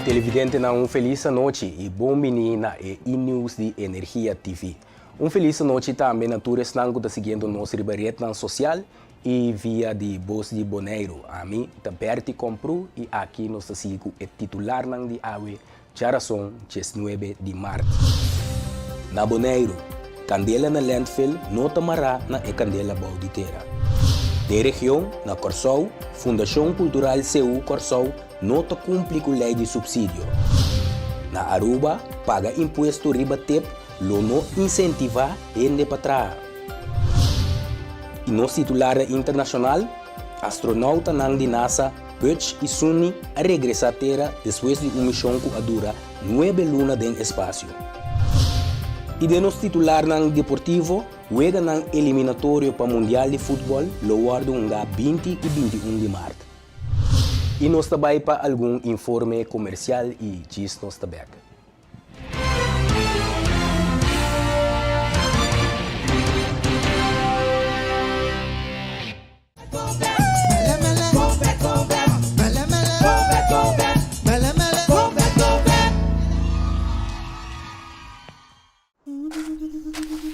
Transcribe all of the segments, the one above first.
Televidentenan un felis anochi y bon bini na e E-News di Energia TV. Un felis anochi tambe na tur esnan cu ta siguiendo nos riba rednan social y via di Bos di Boneiru. Ami ta Bertie Komproe y aki nos ta sigui cu e titularnan di awe Djarason 19 di mart. Na Boneiru, kandela na landfill no ta mará na e kandela bou di tera. Den region, na Kòrsou, Fundashon Kultural Seú Kòrsou no ta kumpli ku lei di supsidio. Na Aruba, paga impuesto riba tep lo no insentivá hende pa traha. I nos titularnan internashonal, astronautanan di NASA Butch i Sunny a regresá Tera despues di un mishon ku a dura nuebe luna den espasio. I den nos titularnan deportivo, weganan eliminatorio pa Mundial di Futbòl lo wòrdu hungá 20 i 21 di mart. I nos ta bai pa algun informe komersial i djis nos ta bèk.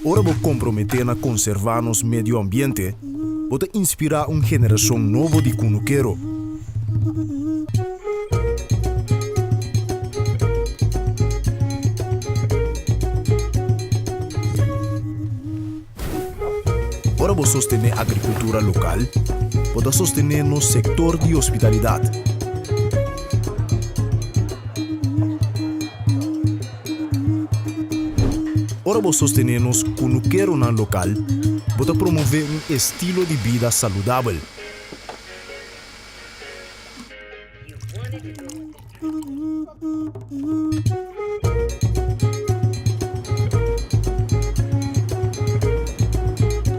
Ora bo komprometé na konservá nos medio ambiente, bo ta inspirá un generashon nobo di kunukero. Ora bo sostené agrikultura lokal, bo ta sostené nos sektor di hospitalidat. Ora bo sostené nos kunukeronan lokal, bo ta promové un estilo di bida saludabel.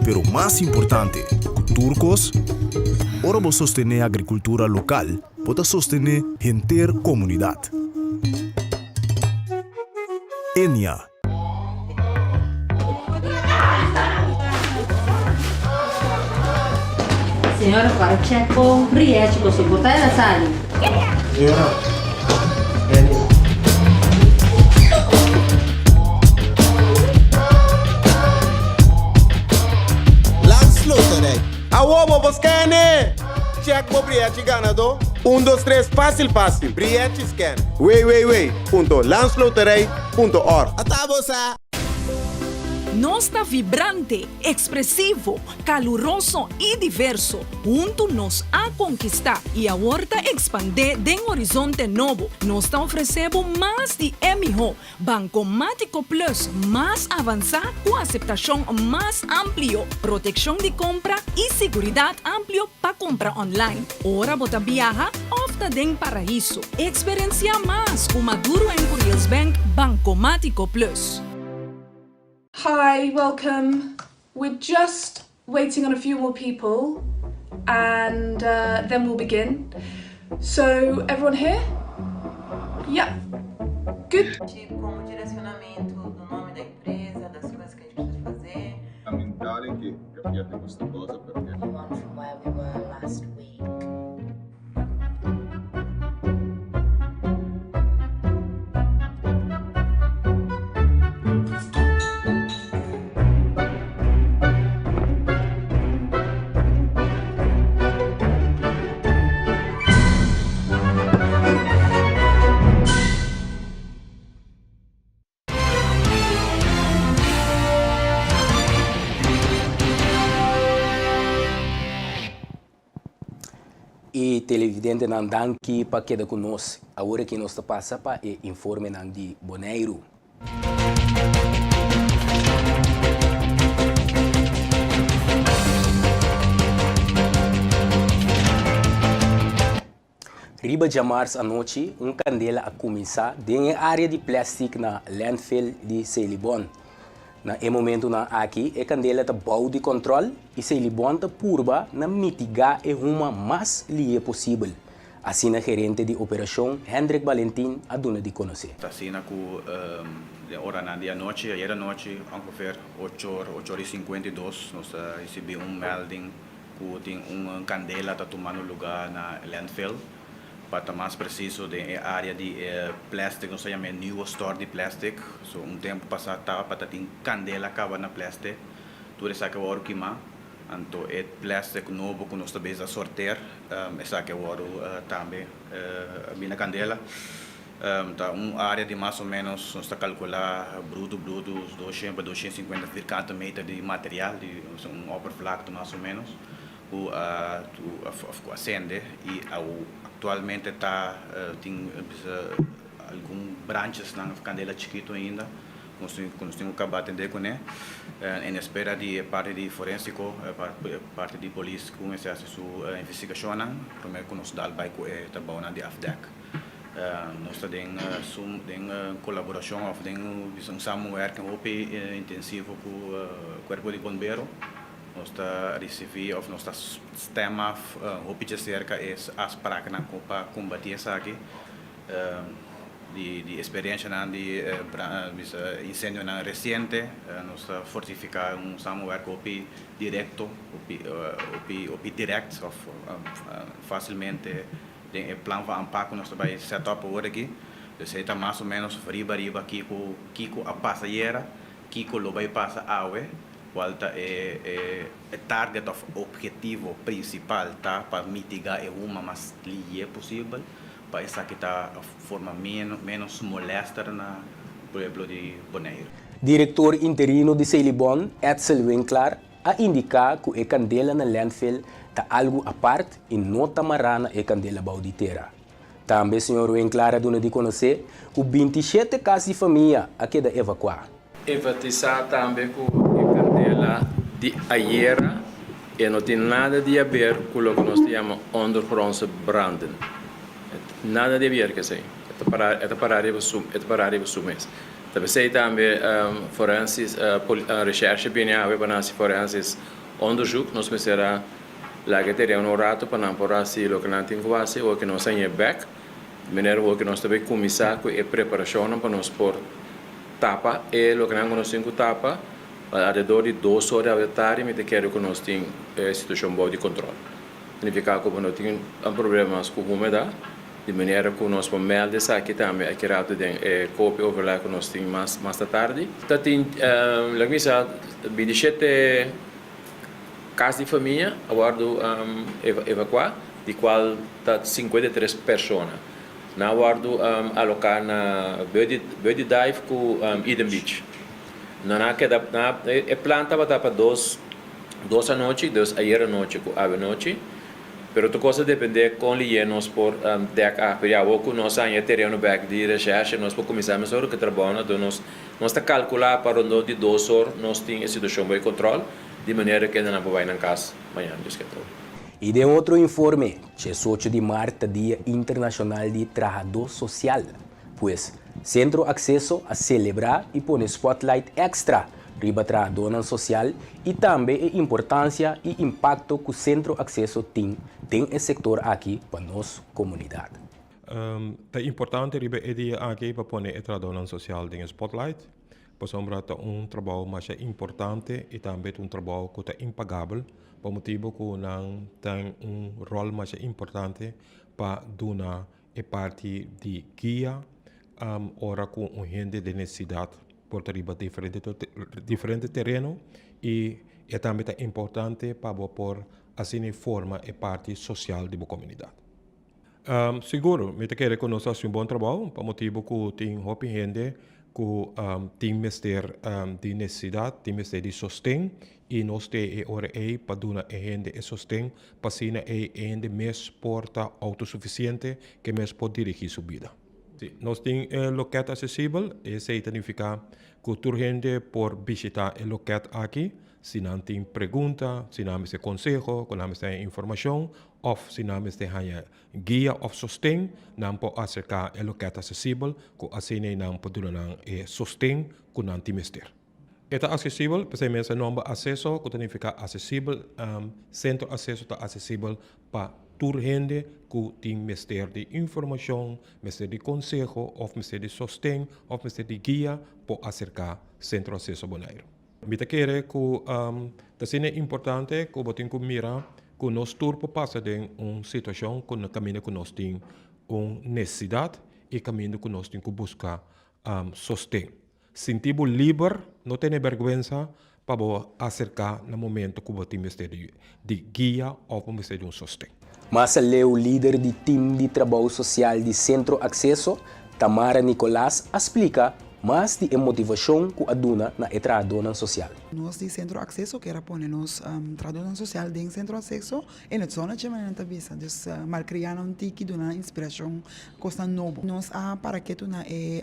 Pero mas importante ku tur kos, ora bo sostené agrikultura lokal, bo ta sostené henter komunidat. Enia. Señora para check bo rietje bo soporta el a sali. Señora, Benny. Landsloterij. Awo bo por scan-e! Check bo brièchi ganadó. Un dos tres fásil fásil. Brièchi scan. www.landsloterij. Punto org. Ata bo sa! Nos ta vibrante, ekspresivo, kaluroso i diverso. Huntu nos a konkistá i awor ta ekspandé den horizonte nobo. Nos ta ofresé bo mas di e mihó. Bankomátiko Plus mas avansá ku aseptashon mas amplio, protekshon di kompra i siguridat amplio pa kompra online, ora bo ta biaha òf ta den paraiso. Eksperensiá mas ku Maduro en Curiels Bank Bankomátiko Plus. Hi, welcome. We're just waiting on a few more people and uh, then we'll begin. So, everyone here? Yeah. Good. Como direcionamento do nome da empresa, das coisas que a gente precisa fazer. Fondamentale che capiate questa cosa perché. On from where we were last week. Y televidentenan danki pa keda cu nos. Awor aki nos ta pasa pa e informenan di Boneiru. Riba djamars anochi un kandela a kuminsá den e área di plèstik na landfill di Selibon. Na e momentunan aki e kandela ta bou di kòntròl i Selibon ta purba na mitigá e huma mas lihe posibel, asina gerente di operashon Hendrik Balentin a duna di konosé. Ta asina ku den oranan di anochi, ayer anochi, ongeveer ocho or, ocho or i 52, nos a risibí un melding ku tin un kandela ta tumando lugá na landfill. Pa ta mas presiso den e área di e plastic, nos ta yama e nieuwe stort di plastic. So un tempu pasá tabata tin kandela kaba na plastic, tur esaki a wòrdu kimá. Anto e plastic nobo ku nos ta bezig a sorteer, esaki a wòrdu tambe a bini na kandela. Ta un área di mas o ménos, nos ta kalkulá brutu brutu, 200 pa 250 vierkante meter di material, di un oppervlakte mas o ménos. Ku a ku a sende i aktualmente ta tin bisa algun branchesnan of kandela chikitu ainda ku nos tin ku nos tin ku kaba atendé kuné en espera di e parti di forensiko e parti di polis ku mester hasi su investigashonnan promé ku nos dal bai ku e trabounan di afdek. Nos ta den den kolaborashon of den bisa un samenwerking hopi intensivo ku kuerpo di bombero. Nos ta risibí òf nos ta stem af hopi djaserka e afspraaknan ku pa kombatí esaki. Di esperienshanan di bisa insendionan resiente nos ta fortifiká un samenwerk hopi direkto, hopi hopi hopi dirèkt òf fásilmente den e plan van aanpak ku nos ta bai sèt òp awor aki. Dus ei ta mas o ménos riba riba kiko kiko a pasa ayera, kiko lo bai pasa awe. Cual ta e e target of obhetivo principal ta pa mitiga e huma mas liye posibel pa esaki ta forma menos molester na pueblo di Boneiru. Director interino di Selibon, Edsel Winklaar, a indica cu e candela na landfill ta algo apart y no ta mara na e candela bou di tera. Tambe señor Winklaar a duna di conoce cu 27 cas di famia a keda evacua. Enfatisá tambe ku e kandela di ayera e no tin nada di haber ku loke nos ta yama ondergrondse branden. Nada di haber ku esei. E ta pará e ta pará riba su e ta pará riba su mes. Ta p'esei tambe forensisch recherche bini awe pa nan hasi forensisch onderzoek. Nos mester a laga e tereno un rato pa nan por hasi loke nan tin ku hasi ora ku nos a ñe bèk. Di manera ku nos ta bai kuminsá ku e preparashonnan pa nos por tapa e lokenan ku nos tin ku tapa, alrededor di dos or di awe tardi mi ta kere ku nos tin e situashon bou di kontrol. Signifiká ku bo no tin un problema mas ku humeda, di manera ku nos por mèlda esaki tambe aki rato den e kopi overleg ku nos tin mas mas ta tardi. Ta tin, laga mi bisa, 27 kas di famia a wòrdu evakuá, di kual ta 53 persona. Nan a wòrdu aloká na Birdie Dive ku Eden Beach. Nan a keda, nan a, e plan tabata pa dos, dos anochi, dus ayer anochi ku awe nochi, pero tur kos a dependé kon lihé nos por dèk af. Pero ya awor ku nos a haña e tereno bèk di reshèrshe nos por kuminsá mesora ku e trabounan, enton nos nos ta kalkulá pa rondó di dos or nos tin e situashon bai kontròl, di manera ku nan por bai nan kas mañana Dios ke tur. I den otro informe, 18 di mart ta Dia Internashonal di Trahadó Sosial. Pues, Sentro Akseso a selebrá i pone spotlight èkstra riba trahadónan sosial i tambe e importansia i impakto ku Sentro Akseso tin den e sektor aki pa nos komunidat. Ta importante riba e dia aki pa pone e trahadónan sosial den e spotlight, pasobra ta un trabou masha importante i tambe ta un trabou ku ta impagabel pa motibu ku nan ten un ròl masha importante pa duna e parti di guia ora ku un hende den nesesidat por ta riba diferente diferente tereno i e tambe ta importante pa bo por asina forma e parti sosial di bo komunidat. Sigur, mi ta kere ku nos ta hasi un bon trabou pa motibu ku tin hopi hende ku tin mester di nesesidat, tin mester di sosten i nos te e ora ei pa duna e hende e sosten pa asina ei e hende mes por ta outosufisiente, ke mes por dirigí su bida. Si, nos tin e lokèt asesibel, esei ta nifiká ku tur hende por bishitá e lokèt aki Si nan tin pregunta, si nan mester konseho, ku nan mester haña informashon òf si nan mester haña guia òf sosten, nan por aserká e lokèt aksesibel ku asina ei nan por duna nan e sosten ku nan tin mester. E ta aksesibel, p'esei mes e nòmber Aseso ku ta nifiká aksesibel, Sentro Aseso ta aksesibel pa tur hende ku tin mester di informashon, mester di konseho òf mester di sosten òf mester di guia por aserká Sentro Aseso Boneiru. Mi ta kere ku ta asina importante ku bo tin ku mira ku nos tur por pasa den un situashon ku kaminda ku nos tin. un nesesidat i kaminda ku nos tin ku buska sosten. Sinti bo liber, no tene bèrgwensa pa bo aserká na momento ku bo tin mester di guia òf bo mester di un sosten. Mas aleu lider di tim di trabou sosial di Sentro Akseso, Tamara Nicolaas a splika mas di e motivashon ku a duna na e trahadónan sosial. Nos di Sentro Akseso kier a pone nos trahadónan sosial den Sentro Akseso en het zonnetje manera nan ta bisa. Dus malkriá nan un tiki, duna nan inspirashon, kosnan nobo. Nos a para ketu na e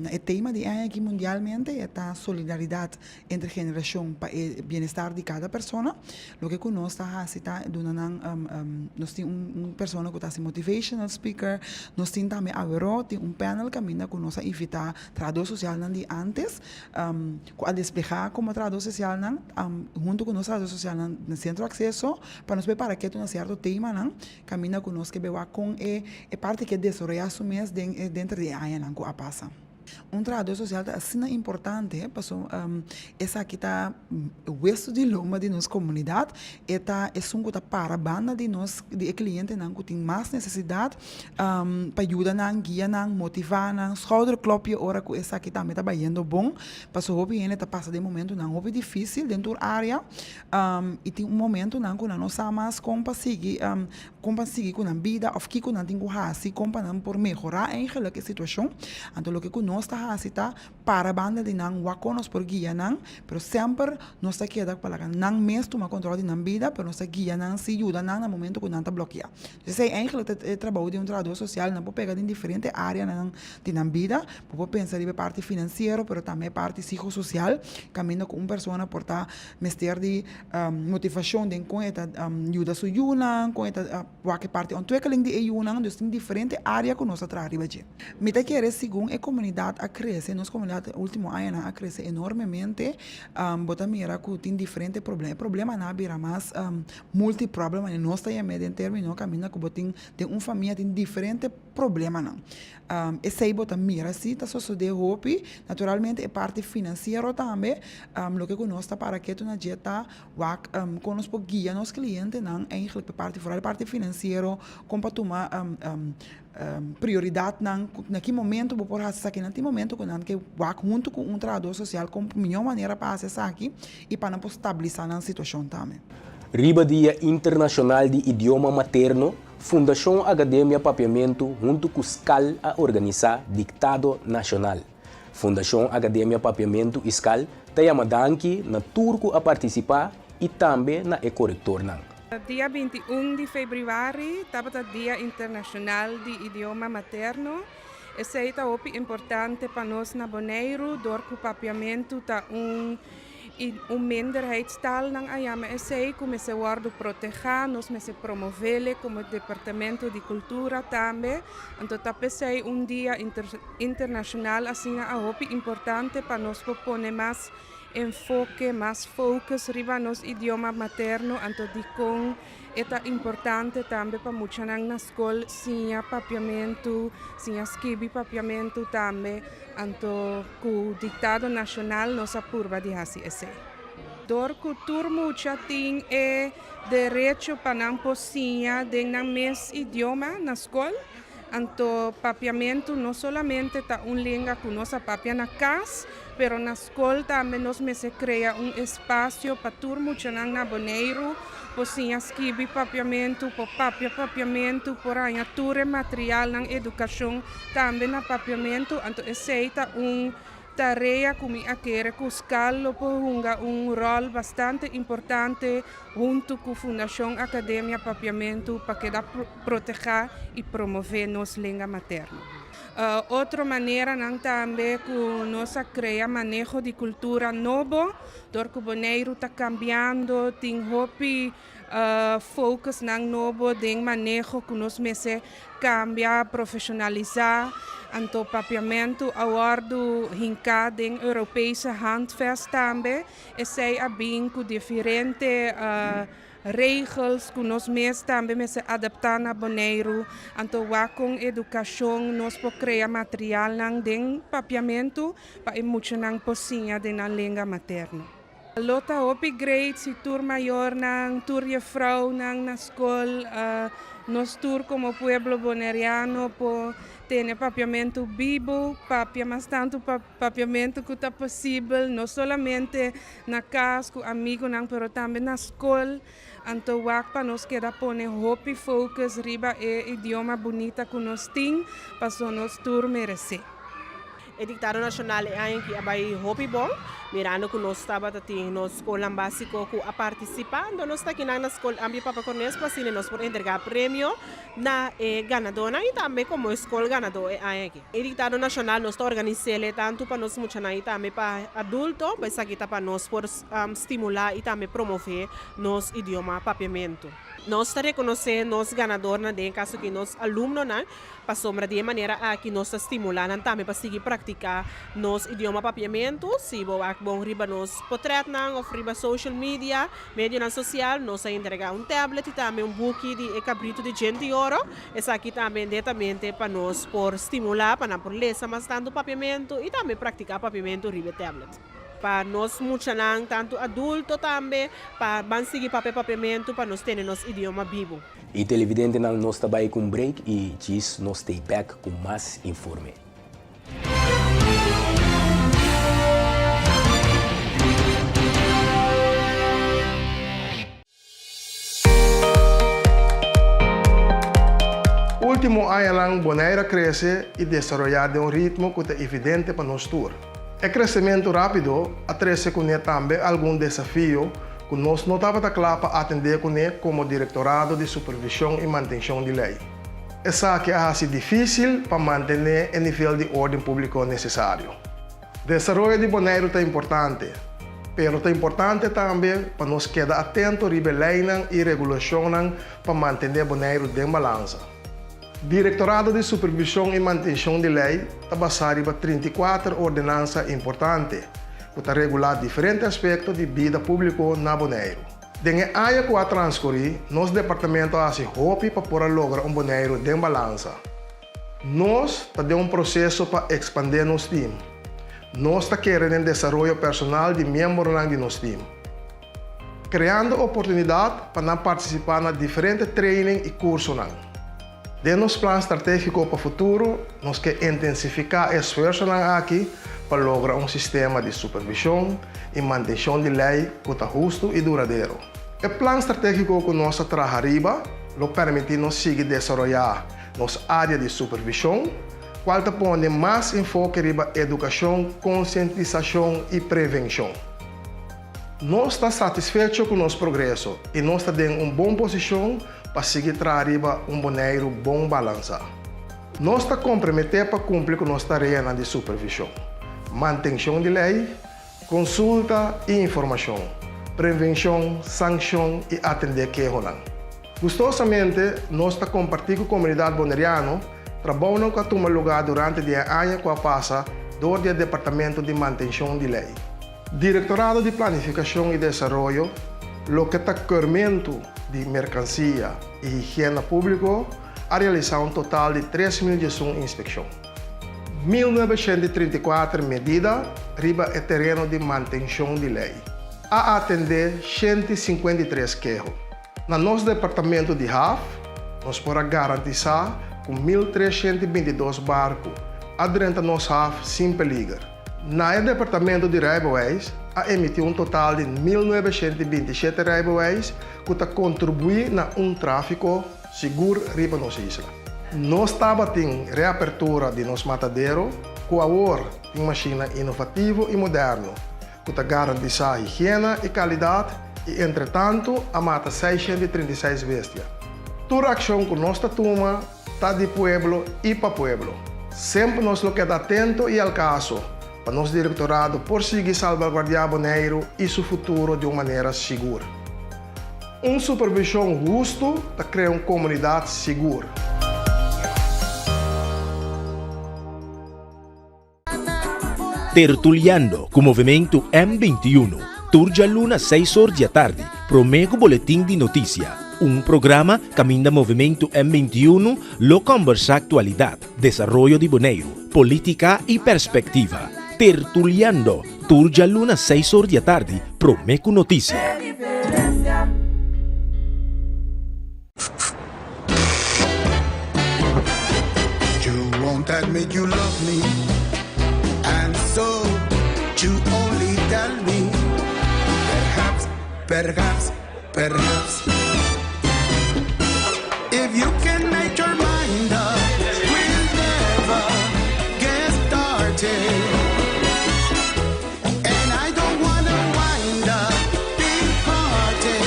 na e tema di e aña aki mundialmente, e ta solidaridat entre generashon pa e bienestar di kada persona. Loke ku nos ta hasi ta duna nan, nos tin un persona ku ta hasi motivational speaker, nos tin tambe aweró tin un panel kaminda ku nos a invitá trahadó sosialnan di ántes ku a desplegá komo trahadó sosialnan huntu ku nos trahadó sosialnan na Sentro Akseso pa nos por para ketu na sierto temanan kaminda ku nos ke bai wak kon e parti ke desaroyá su mes den denter di e añanan ku a pasa. Un trahadó sosial ta asina importante pasobra esaki ta wesu di lomba di nos komunidat, e ta esun ku ta para banda di nos di e klientenan ku tin mas nesesidat pa yuda nan, guia nan, motivá nan, schouderklopje ora ku esaki tambe ta bayendo bon, pasobra hopi hende ta pasa den momentunan hopi difísil den tur área i tin momentunan ku nan no sa mas kon pa sigui kon pa sigui ku nan bida òf kiko nan tin ku hasi kon pa nan por mehorá eigenlik e situashon. Anto loke ku nos ta hasi ta para banda di nan wak kon nos por guia nan, pero semper nos ta keda pa laga nan mes tuma kontrol di nan bida, pero nos ta guia nan si yuda nan na momento ku nan ta blokiá. Esei eigenlik ta e trabou di un trabador sosial, nan por pega den diferente áreanan di nan bida, bo por pensa riba e parti finansiero pero tambe e parti psicososial, kaminda ku un persona por ta mester di motivashon den kon e ta yuda su yunan, kon e ta wak e parti ontwikkeling di e yunan, dus tin diferente área ku nos ta traha riba dje. Mi ta kere segun e komunidat a krese, nos komunidat e último añanan a krese enormemente, bo ta mira ku tin diferente problema, e problemanan a bira mas multiproblem, nos ta yam'é den término kaminda ku bo tin den un famia tin diferente problemanan. Esei bo ta mira si ta sosodé hopi. Naturalmente e parti finansiero tambe, loke ku nos ta para ketu na dje ta wak kon nos por guia nos klientenan eigenlijk pa e parti foral e parti finansiero kon pa tuma prioridatnan na ki momento bo por hasi esaki. Nan tin momento ku nan ke wak huntu ku un trahadó sosial kon mihó manera pa hasi esaki i pa nan por stabilisá nan situashon tambe. Riba Dia Internashonal di Idioma Materno, Fundashon Akademia Papiamentu huntu ku skal a organisá Diktado Nashonal. Fundashon Akademia Papiamentu i skal ta yama danki na tur ku a partisipá i tambe na e korektornan. Dia 21 di febrüari tabata Dia Internashonal di Idioma Materno. Esei ta hopi importante pa nos na Boneiru dor ku papiamentu ta un I un minderheidstaal nan a yama esei ku mester wòrdu protehá, nos mester promovele komo departamento di kultura tambe. Anto ta p'esei un dia internashonal asina a hopi importante pa nos por pone mas enfoke, mas focus riba nos idioma materno, anto dikon E ta importante tambe pa muchanan na skol siña papiamentu, siña skibi papiamentu tambe, anto ku Diktado Nashonal nos a purba di hasi esei. Dor ku tur mucha tin e derecho pa nan por siña den nan mes idioma na skol, anto papiamentu no solamente ta un lenga ku nos a papia na kas, pero na skol tambe nos mester krea un espasio pa tur muchanan na Boneiru por siña skibi papiamentu, por papia papiamentu, por haña tur e materialnan edukashon tambe na papiamentu. Anto esei ta un tarea ku mi a kere ku skal lo por hunga un ròl bastante importante huntu ku Fundashon Akademia Papiamentu pa keda protehá i promové nos lenga materno. Otro maneranan tambe ku nos a krea maneho di kultura nobo, dor ku Boneiru ta kambiando, tin hopi focusnan nobo den maneho ku nos mester kambia, profeshonalisá. Anto papiamentu a wòrdu hinká den Europese Handvest tambe. Esei a bin ku diferente Regels ku nos mes tambe mester adaptá na Boneiru, anto wak kon edukashon nos por krea materialnan den papiamentu pa e muchanan por siña den nan lenga materno. Lo ta hopi great si tur mayornan, tur jefrounan na skol. nos tur komo pueblo boneriano por tene papiamentu bibu, papia mas tantu papiamentu ku ta posibel, no solamente na kas ku amigunan pero tambe na skol. Anto wak pa nos keda pone hopi focus riba e idioma bunita ku nos tin, paso nos tur meresé. E diktado nashonal e aña aki a bai hopi bon, mirando ku nos tabata tin nos skolnan básiko ku a partisipá. Anto nos ta akinan na skol Ambie Papa Cornes pa asina nos por entregá premio na e ganadónan i tambe komo e skol ganadó e aña aki. E diktado nashonal nos ta organis'é tantu pa nos muchanan i tambe pa adulto, pa esaki ta pa nos por stimulá i tambe promové nos idioma papiamentu. Nos ta rekonosé nos ganadornan, den e kaso aki nos alumnonan, pasobra di e manera aki nos ta stimulá nan tambe pa sigui praktiká nos idioma papiamentu. Si bo wak bon riba nos potrètnan òf riba social media, medionan sosial, nos a entregá un tablet i tambe un buki di e kabritu di djente di oro. Esaki tambe netamente pa nos por stimulá pa nan por lesa mas tantu papiamentu i tambe praktiká papiamentu riba e tablet. Pa nos muchanan, tantu adulto tambe, pa ban sigui papia papiamentu pa nos tene nos idioma bibu. Y televidentenan nos ta bay cu un break y djis nos stay back cu mas informe. Último añanan Bonaire a krese i desaroyá den un ritmo ku ta evidente pa nos tur. E kresementu rápido a trese kuné tambe algun desafio ku nos no tabata kla pa atendé kuné komo Direktorado di Supervishon i Mantenshon di Lei. Esaki a hasi difísil pa mantené e nivel di órden públiko nesesario. Desaroyo di Boneiru ta importante, pero ta importante tambe pa nos keda atento riba e leinan i regulashonnan pa mantené Boneiru den balansa. Direktorado di Supervishon i Mantenshon di Lei ta basá riba 34 ordenansa importante ku ta regulá diferente aspekto di bida públiko na Boneiru. Den e aña ku a transkurí, nos departamento a hasi hopi pa por a logra un Boneiru den balansa. Nos ta den un proseso pa ekspandé nos tim. Nos ta kere den desaroyo personal di miembronan di nos tim, kreando oportunidat pa nan partisipá na diferente training i kursonan. Den nos plan stratégiko pa futuro, nos ke intensifiká e esfuersonan aki pa logra un sistema di supervishon i mantenshon di lei ku ta hustu i duradero. E plan stratégiko ku nos ta traha riba lo permití nos sigui desaroyá Nos área di supervishon, kual ta pone mas enfoke riba edukashon, konsientisashon i prevenshon. Nos ta satisfecho ku nos progreso i nos ta den un bon posishon pa sigui traha riba un Boneiru bon balansá. Nos ta komprometé pa kumpli ku nos tareanan di supervishon, mantenshon di lei, Konsulta i informashon, prevenshon, sankshon i atendé kehonan. Gustosamente nos ta kompartí ku komunidat boneriano trabounan ku a tuma lugá durante di e aña ku a pasa dor di e Departamento di Mantenshon di Lei. Direktorado di Planifikashon i Desaroyo, loke ta keurmentu di merkansia i higiena públiko, a realisá un total di 3011 inspekshon. 1934 medida riba e tereno di mantenshon di lei. A atendé 153 keho. Na nos departamento di haf, nos por a garantisá ku 1322 barku a drenta nos haf sin peliger. Na e departamento di rijbewijs a emití un total di 1927 rijbewijs ku ta kontribuí na un tráfiko sigur riba nos isla. Nos tabatin reapertura di nos matadero ku awor tin mashina inovativo i moderno ku ta garantisá higiena i kalidat i entretantu a mata 636 bestia. Tur akshon ku nos ta tuma ta di pueblo i pa pueblo. Semper nos lo keda atento i al kaso pa nos direktorado por sigui salbaguardiá Boneiru i su futuro di un manera sigur. Un supervishon hustu ta krea un komunidat sigur. Tertuliando ku Movementu M 21, tur djaluna seis or di atardi, promé ku Boletin di Notisia, un programa kaminda Movementu M 21 lo kòmbersá aktualidat, desaroyo di Boneiru, polítika i perspektiva. Tertuliando, tur djaluna seis or di atardi, promé ku notisia. won't admit you love me And so you only tell me Perhaps, perhaps, perhaps If you can make your mind up We'll never get started And I don't wanna wind up Being parted,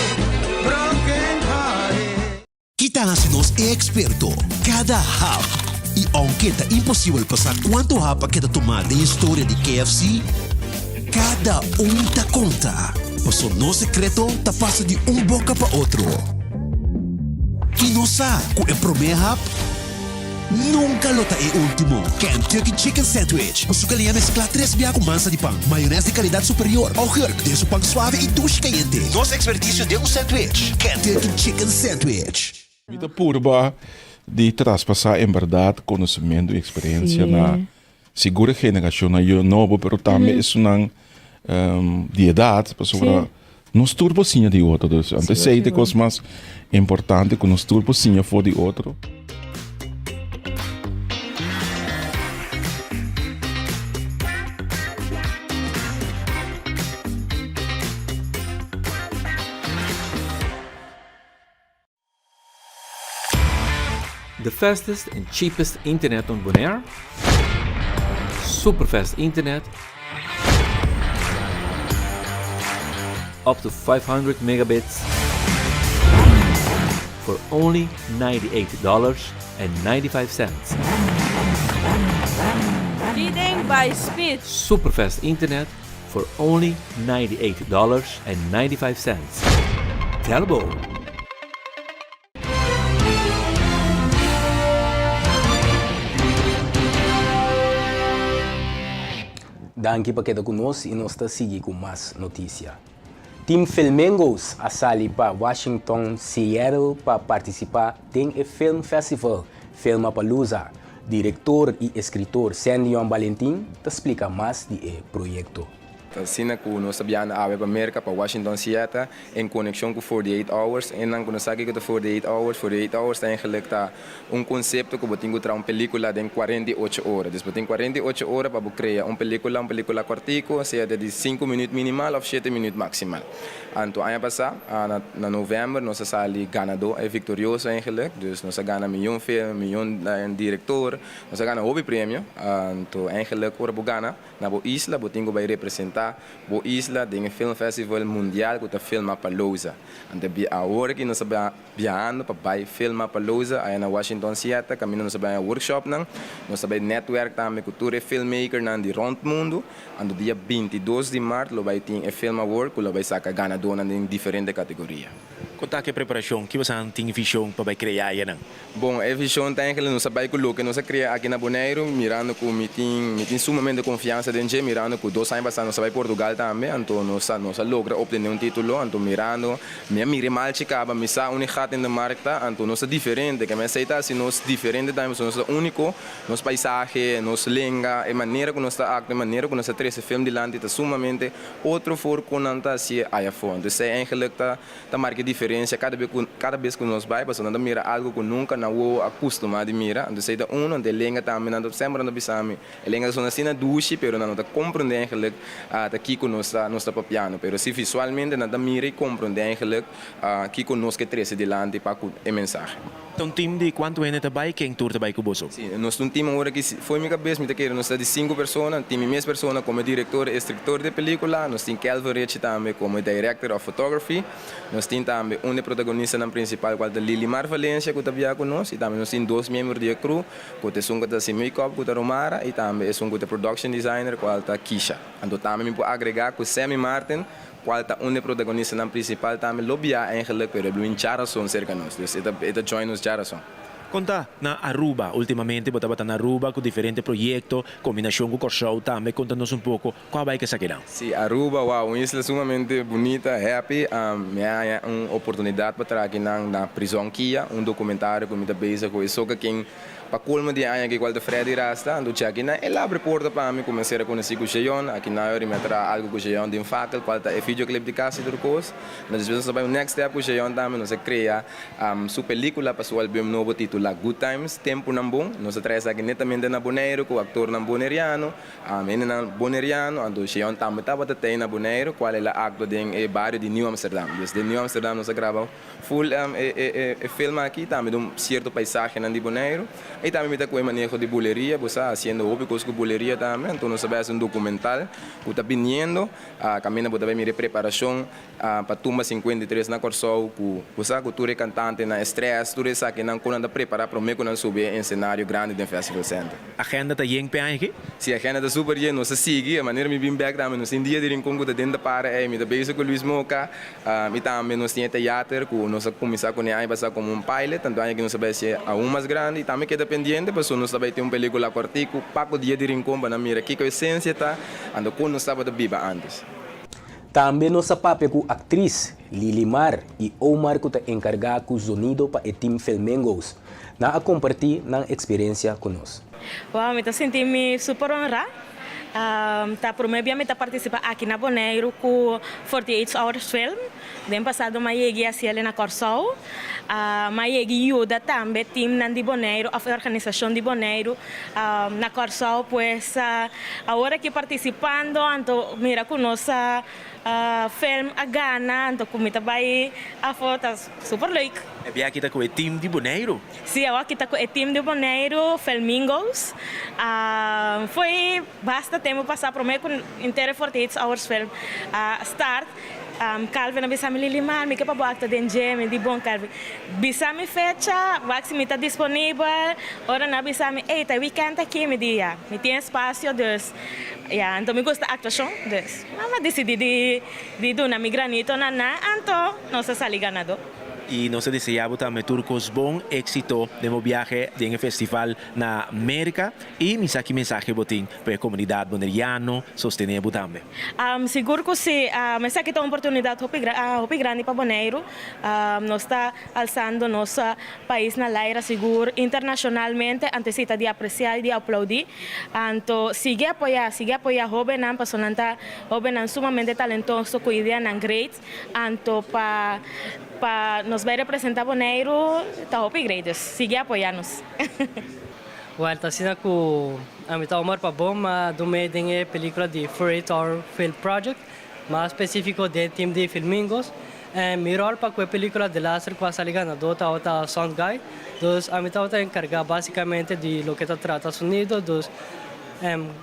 broken hearted Ki ta hasi nos e eksperto? Kada hap! I ounke ta imposibel pa sa kuantu hap a keda tumá den historia di KFC, kada un ta konta, paso nos sekreto ta pasa di un boka pa otro. I nos sa ku e promé hap nunka lo ta e último. Kentucky Chicken Sandwich ku su galiña mesklá tres bia ku mansa di pan, mayones di kalidat superior, augurk den su pan suave i dushi kayente. Nos ekspertisio den un sandwich, Kentucky Chicken Sandwich. Mi ta purba di traspasá en bèrdat konosementu i eksperensia na sigur e generashonnan yu nobo, pero tambe esunnan di edat, pasobra nos tur por siña di otro. Dus anto esei ta e kos mas importante ku nos tur por siña for di otro. The fastest and cheapest internet on Bonaire? Superfast internet up to 500 megabits for only $98.95. Leading by speed. Superfast internet for only $98.95. Telbo. Danki pa keda ku nos i nos ta sigui ku mas notisia. Team Filmingos a sali pa Washington, Seattle pa partisipá den e Film Festival Filmapalooza. Direktor i eskritor Sandion Balentin ta splika mas di e proyekto. Ta asina ku nos ta biaha awe pa Merka, pa Washington Seattle, en konekshon ku 48 Hours. Esnan ku no sa kiko ta 48 Hours, 48 Hours ta eigenlik ta un konsepto ku bo tin ku traha un pelikula den 48 ora. Dus bo tin 48 ora pa bo krea un pelikula, un pelikula kòrtiku, sea di sinku minüt minimal òf shete minüt maksimal. Anto aña pasá, na novèmber, nos a sali ganadó, e viktorioso eigenlik. Dus nos a gana miyon film, miyon direktor, nos a gana hopi premio. Anto eigenlik ora bo gana na bo isla, bo tin ku bai representá bo isla den e film festival mundial ku ta Filmapalooza. Anto awor aki nos a biahando pa bai Filmapalooza aya na Washington Seattle, kaminda nos a bai workshopnan. Nos a bai netwerk tambe ku tur e filmmakernan di rònt mundu. Anto dia 22 di mart lo bai tin e Film Award ku lo bai saka ganadónan den diferente kategoria. Kon ta ku e preparashon? Ki boso tin vishon pa bai krea ayanan? Bon, e vishon ta eigenlijk nos a bai ku loke nos a krea aki na Boneiru, mirando ku mi tin mi tin sumamente konfiansa den dje, mirando ku dos aña pasá nos a bai Portugal tambe, anto nos a nos a logra optené un título, anto mirando mi a mira e malchi kaba, mi sa unda e gat in de markt ta, anto nos ta diferente, ke mi esei ta hasi nos diferente tambe pasobra nos ta úniko. Nos paisahe, nos lenga, e manera ku nos ta aktua, e manera ku nos ta trese film dilanti ta sumamente otro for ku nan ta hasié aya afó. Entonces esei eigenlijk ta ta marka e diferensia kada be ku kada bes ku nos bai pasobra nan ta mira algu ku nunka nan wowo a kustumá di mira. Entonces esei ta uno. Anto e lenga tambe nan ta semper nan ta bisa mi e lenga ta sona asina dushi pero nan no ta komprondé eigenlijk ta kiko nos ta nos ta papiando. Pero si visualmente nan ta mira i komprondé eigenlijk kiko nos ke trese dilanti pa ku e mensahe. Ta un team di kuantu hende ta bai? Ken tur ta bai ku boso? Si, nos ta un team awor aki, fo'i mi kabes mi ta kere nos ta di sinku persona, tin mi mes persona komo e direktor e estruktor di e pelikula, nos tin Kelvin Ritchie tambe komo e director of photography, nos tin tambe un di e protagonistanan prinsipal kual ta Lilimar Valencia ku ta bia ku nos i tambe nos tin dos miembro di e crew ku ta esun ku ta hasi make-up ku ta Romara i tambe esun ku ta production designer kual ta Kisha. Anto tambe mi por agrega ku Sammy Martin Cual ta un de protagonistanan principal tambe lo bia eigenlijk pero e bluin djarason cerca nos dus e ta e ta join nos djarason. Con ta na Aruba? Ultimamente bo tabata na Aruba cu diferente proyecto, combinacion cu Corsou tambe. Conta nos un poco con a bay cu esakinan. Si, Aruba, wow, un isla sumamente bunita, happy. Mi a haña un oportunidad pa traha akinan na Prison Kia, un documentario cu mi ta bezig cu e soca ken. Pa colmo di e aña aki cual ta Freddy Rasta, anto che aki nan el abri porta pa mi cuminsa era conoci cu Sheyon, aki nan yori mi a traha algo cu Sheyon den Fakkel cual ta e videoclip di Casi Tur Cos. Nos despues nos a bay un next step cu Sheyon tambe, nos a crea su pelicula pa su album nobo titula Good Times, Tempunan Bon. Nos a traha esaki netamente na Boneiru cu actornan Boneriano. Hendenan Boneriano, anto Sheon tambe tabata tei na Boneiru, cual el a actua den e bario di Nieuw Amsterdam. Dus den Nieuw Amsterdam nos a graba full e film aki, tambe den un cierto paisahenan di Boneiru. Y tambe mi ta cu e maneho di buleria, bo sa, haciendo hopi cos cu buleria tambe. Anto nos a bay haci un documental cu ta biniendo, caminda bo ta bay mira e preparacion pa Tumba 53 na Kòrsou ku bo sa ku tur e kantantenan e strès tur esakinan kon nan ta prepará promé ku nan subi e ensenario grandi den Festival Center. Agenda ta yen p'e aña aki? Si agenda ta super yen, nos ta sigui, e manera mi bin bèk tambe nos tin dia di Rincon ku ta den ta para ei, mi ta bezig ku Luis Moca, i tambe nos tin e teater ku nos a kuminsá kuné aña pasá komo un pilot, tantu aña aki nos ta bai hasié aun mas grandi i tambe keda pendiente pasobra nos ta bai tin un pelíkula kòrtiku pa ku dia di Rincon pa nan mira kiko esensia ta anto kon nos tabata biba ántes. Tambe nos a papia ku aktris Lilimar i Omar ku ta enkargá ku zonido pa e tim Felmengos. Nan a kompartí nan eksperensia ku nos. Wow, mi ta sinti mi super honrá. Ta promé bia mi ta partisipá aki na Boneiru ku 48 Hours Film. Den pasado mi a yegi hasi el na Kòrsou. Mi a yegi yuda tambe timnan di Boneiru òf e organisashon di Boneiru na Kòrsou. Pues awor aki partisipando anto mira ku nos film a gana anto ku mi ta bai afó ta super leuk. E bia aki ta ku e tim di Boneiru? Si, awor aki ta ku e tim di Boneiru, Felmingos. Foi basta tempu pasá promé ku henter e 48 Hours Film a start. Calvin a bisa mi, Lilimar, mi ke pa bo aktua den dje. Mi di, Bon, Calvin, bisa mi fecha, wak si mi ta disponibel. Ora nan a bisa mi, Ey, ta e weekend aki. Mi di, Ya, mi tin espasio, dus, ya, anto mi gusta aktuashon, dus mi a disidí di di duna mi granito na nan, anto nos a sali ganadó. I nos ta desea bo tambe tur kos bon, éksito den bo biahe den e festival na Merka. I mi sa ki mensahe bo tin pa e komunidat boneriano sostené bo tambe. Sigur ku si. Esaki ta un oportunidat hopi hopi grandi pa Boneiru. Nos ta alsando nos pais na laira sigur internashonalmente, anto esei ta di apresiá i di aplaudí. Anto sigui apoyá, sigui apoyá hóbennan pasobra nan ta hóbennan sumamente talentoso ku ideanan great. Anto pa pa nos bai representá Boneiru ta hopi great, dus sigui apoyá nos. Well, ta asina ku ami ta Omar Pabon, m'a dum'é den e pelikula di 48 Hour Film Project, mas spesífiko den e tim di Filmingos. En mi ròl pa ku e pelikula delaster ku a sali ganadó tabata sound guy, dus ami tabata enkargá básikamente di loke ta trata sonido, dus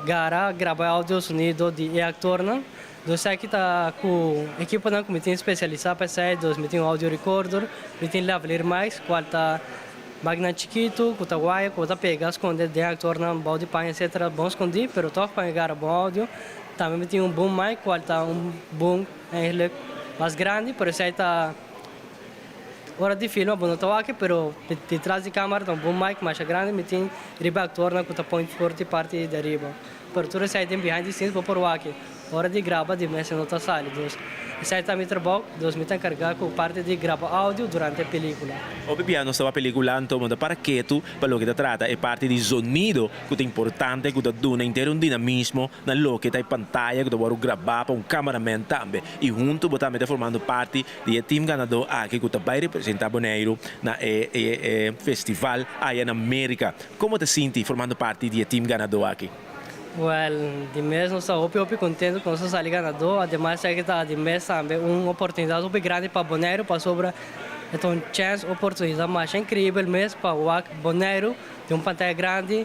gara, graba e audio, sonido di e aktornan. Dus esaki ta ku ekiponan ku mi tin spesialisá pa esei, dus mi tin un audio recorder, mi tin lavalier mics kual ta Mákina chikitu ku ta waya ku bo ta pega skonde den aktornan bou di paña etcetera bon skondí pero tòg pa gara bon audio. Tambe mi tin un boom mic kual ta un boom eigenlijk mas grandi pero esei ta ora di filma bo no ta wak pero detras di kamara ta un boom mic masha grandi mi tin riba e aktornan ku ta point for di parti di ariba. Pero tur esei den behind the scenes bo por wak. Ora di graba di mes e no ta sali. Dus esei ta mi trabou, dus mi ta enkargá ku parti di graba audio durante e pelikula. Hopi bia nos ta wak pelikula anto bo ta para ketu pa loke ta trata e parti di zonido ku ta importante ku ta duna henter un dinamismo na loke ta e pantaya ku ta wòrdu grabá pa un cameraman tambe i huntu bo tambe ta formando parti di e team ganadó aki ku ta bai representá Boneiru na e e festival aya na Merika. Komo ta sinti formando parti di e team ganadó aki? Well, di mes nos ta hopi hopi contento cu nos a sali ganador. Ademas esaki ta di mes tambe un oportunidad hopi grandi pa Boneiru pasobra e ta un chance, oportunidad masha increibel mes pa wak Boneiru den un pantaya grandi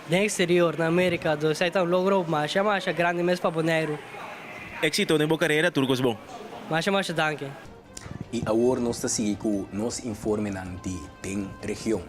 den exterior, na America. Dus esaki ta un logro masha masha grandi mes pa Boneiru. Exito den bo carera, tur cos bon. Masha masha danki. Y awor nos ta sigui cu nos informenan di den region.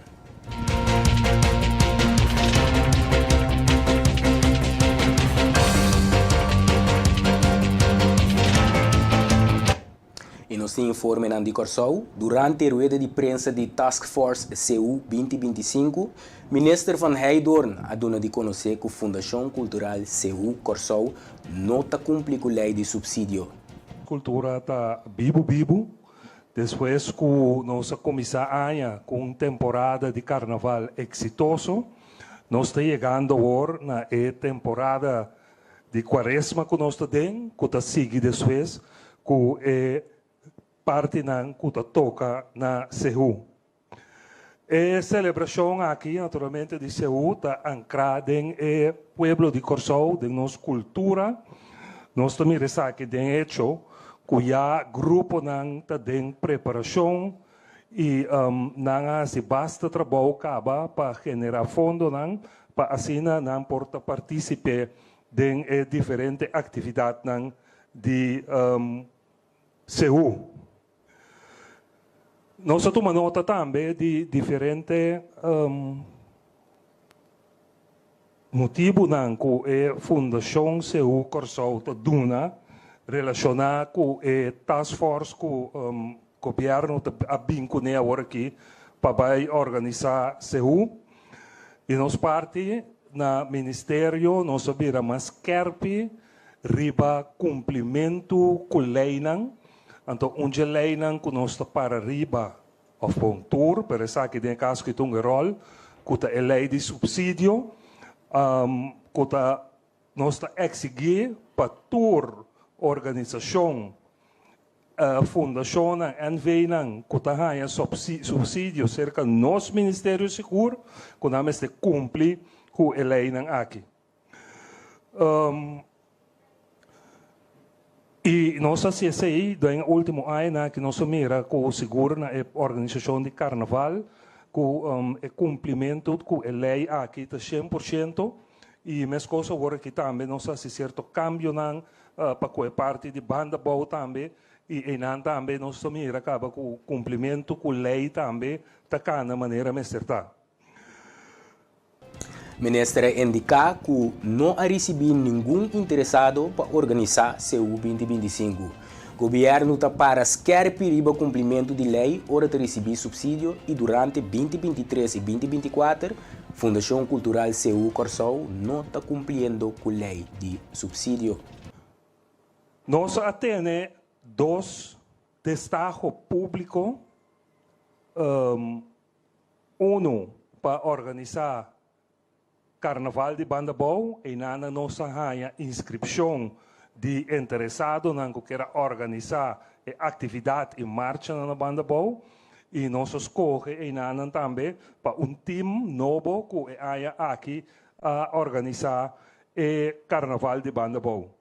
I nos tin informenan di Kòrsou. Durante e rueda di prensa di Task Force CU 2025, Minister Van Heydoorn a duna di konosé ku Fundashon Kultural CU Kòrsou no ta kumpli ku lei di supsidio. Kultura ta bibu bibu. Despues ku nos a kuminsá aña ku un temporada di karnaval eksitoso, nos ta yegando awor na e temporada di kuaresma ku nos ta den, ku ta sigui despues ku e partinan ku ta toka na Sehu. E selebrashon aki naturalmente di Seú ta ankrá den e pueblo di Kòrsou, den nos kultura. Nos ta mira esaki den echo ku ya gruponan ta den preparashon i nan a hasi basta trabou kaba pa generá fondonan pa asina nan por ta partísipe den e diferente aktividatnan di Seú. Nos a tuma nota tambe di diferente motibunan ku e Fundashon Seú Kòrsou ta duna relashoná ku e task force ku gobièrnu ta a bin kuné awor aki pa bai organisá Seú. Di nos parti na ministerio nos a bira mas skèrpi riba kumplimentu ku leinan. Anto un dje leinan ku nos ta para riba, òf bon tur, pero esaki den e kaso ki ta un eròl, ku ta e lei di supsidio, ku ta nos ta eksigí pa tur organisashon, fundashonnan, NVnan ku ta haña supsidio serka nos ministerio sigur ku nan mester kumpli ku e leinan aki. I nos a hasi esei den e último añanan aki nos a mira ku sigur na e organisashon di karnaval ku e kumplimentu ku e lei aki ta 100% i meskos awor aki tambe nos a hasi sierto kambionan pa ku e parti di banda bou tambe i einan tambe nos ta mira kaba ku kumplimentu ku lei tambe ta kana manera mester ta. Minister a indiká ku no a risibí ningun interesado pa organisá CU 2025. Gobièrnu ta para skèrpi riba kumplimentu di lei ora ta risibí supsidio i durante 2023 i 2024 Fundashon Kultural CU Kòrsou no ta kumpliendo ku lei di supsidio. Nos a tene dos destaho públiko. Unu pa organisá Karnaval di Banda Bou, einan nos a haña inskripshon di interesadonan ku kier a organisá e aktividat i marchanan na Banda Bou i nos a skohe einanan tambe pa un tim nobo ku e aña aki a organisá e Karnaval di Banda Bou.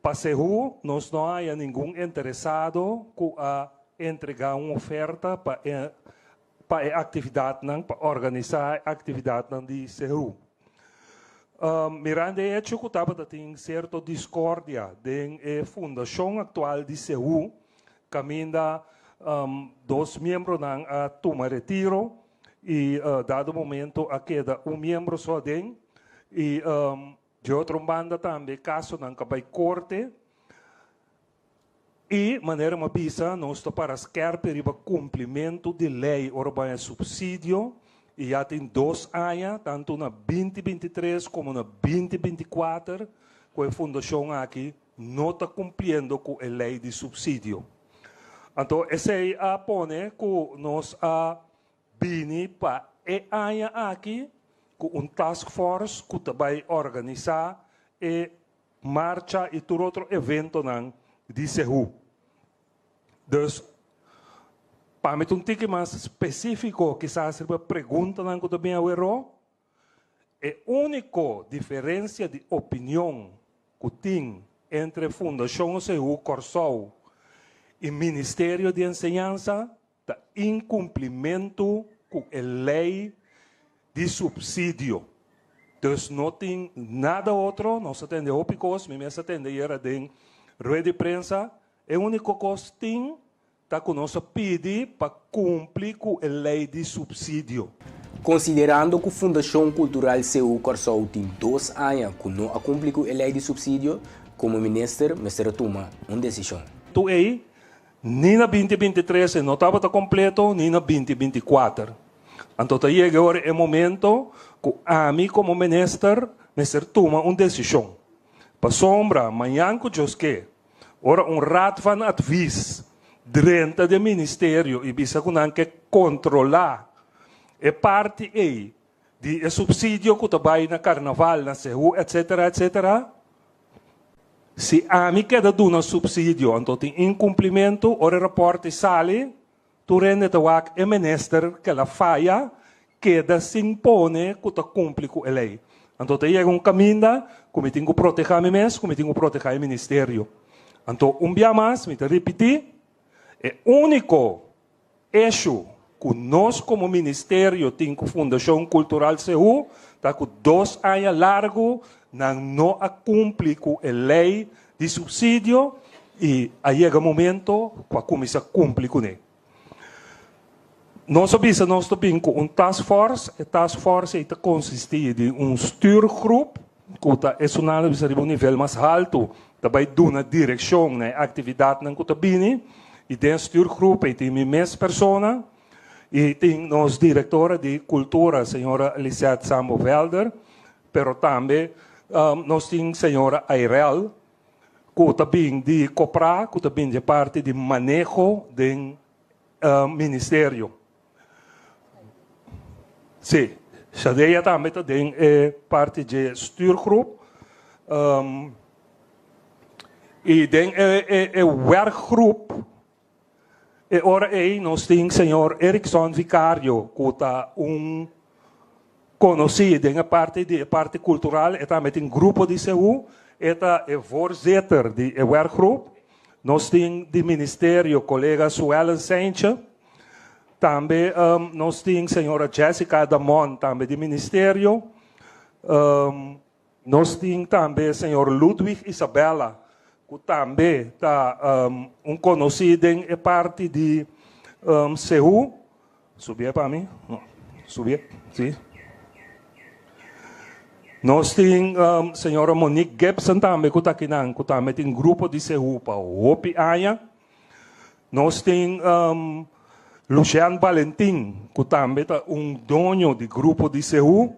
Pa Sehu nos no haya ningun interesado ku a entregá un oferta pa e pa e aktividatnan, pa organisá e aktividatnan di Sehu. Mirando e hecho ku tabata tin sierto diskordia den e fundashon aktual di Sehu, kaminda dos miembronan a tuma retiro i dado momento a keda un miembro so aden i Di otro un banda tambe kasonan ka bai korte i manera mi a bisa nos ta para skèrpi riba kumplimentu di lei ora bo haña supsidio i ya tin dos aña tantu na 2023 komo na 2024 ku e fundashon aki no ta kumpliendo ku e lei di supsidio. Anto esei a pone ku nos a Bini pa e aña aki ku un task force ku ta bai organisá e marcha i tur otro eventonan di Sehu. Dus, pa mi ta un tiki mas spesífiko kisas riba preguntanan ku ta bin aweró, E úniko diferensia di opinion ku tin entre Fundashon Sehu Kòrsou i Ministerio di Enseñansa ta inkumplimentu ku e lei di supsidio. Dus no tin nada otro, nos a tende hopi kos, mi mes a tende ayera den rueda di prensa, e úniko kos tin Ta ku nos a pidi pa kumpli ku e lei di supsidio. Konsiderando ku Fundashon Kultural Seú Kòrsou tin dos aña ku no a kumpli ku e lei di supsidio, komo minister mester a tuma un desishon. Tu ei, ni na 2023 e no tabata kompleto, ni na 2024. Anto ta yega ora e momento ku ami komo minister mester tuma un desishon. Pasobra mañan ku Dios ke, Ora un Raad van Advies drenta den ministerio i bisa ku nan ke kontrolá e parti ei di e supsidio ku ta bai na karnaval, na Sehu, etsetera, etsetera. Si ami keda duna supsidio anto tin inkumplimentu, ora e rapòrt sali, Tur hende ta wak e minister ke la faya keda sin pone ku ta kumpli ku e lei. Anto ta yega un kaminda ku mi tin ku proteha mi mes, ku mi tin ku proteha e ministerio. Anto un bia mas mi ta ripití, e úniko eshu ku nos komo ministerio tin ku Fundashon Kultural Seú ta ku dos aña largu nan no a kumpli ku e lei di supsidio i a yega momento ku a kuminsá kumpli kuné. Nos a bisa nos ta bin ku un task force, e task force ei ta konsistí di un stuurgroep ku ta esunnan ta bisa riba un nivel mas haltu ta bai duna direkshon na e aktividatnan ku ta bini i den stuurgroep ei tin mi mes persona i tin nos direktora di kultura señora Lisette Sambo Velder Pero tambe nos tin señora Airel ku ta bin di Copra ku ta bin di e parti di maneho den ministerio. Si, Shadea tambe ta den e parti dje stuurgroep i den e werkgroep E ora ei nos tin señor Erickson Vicario ku ta un konosí den e parti di e parti kultural, e tambe tin grupo di Seú, e ta e voorzitter di e werkgroep. Nos tin di ministerio kolega Suellen Seintje, tambe nos tin señora Jessica Damon tambe di ministerio. Nos tin tambe señor Ludwig Isabella cu tambe ta un conoci den e parti di Sehu. Subié pa mi? No. Subié, si. Nos tin señora Monique Gibson tambe cu ta akinan, cu tambe tin grupo di Sehu pa hopi aña. Nos tin Lucian Valentin, ku tambe ta un doño di grupo di Seú.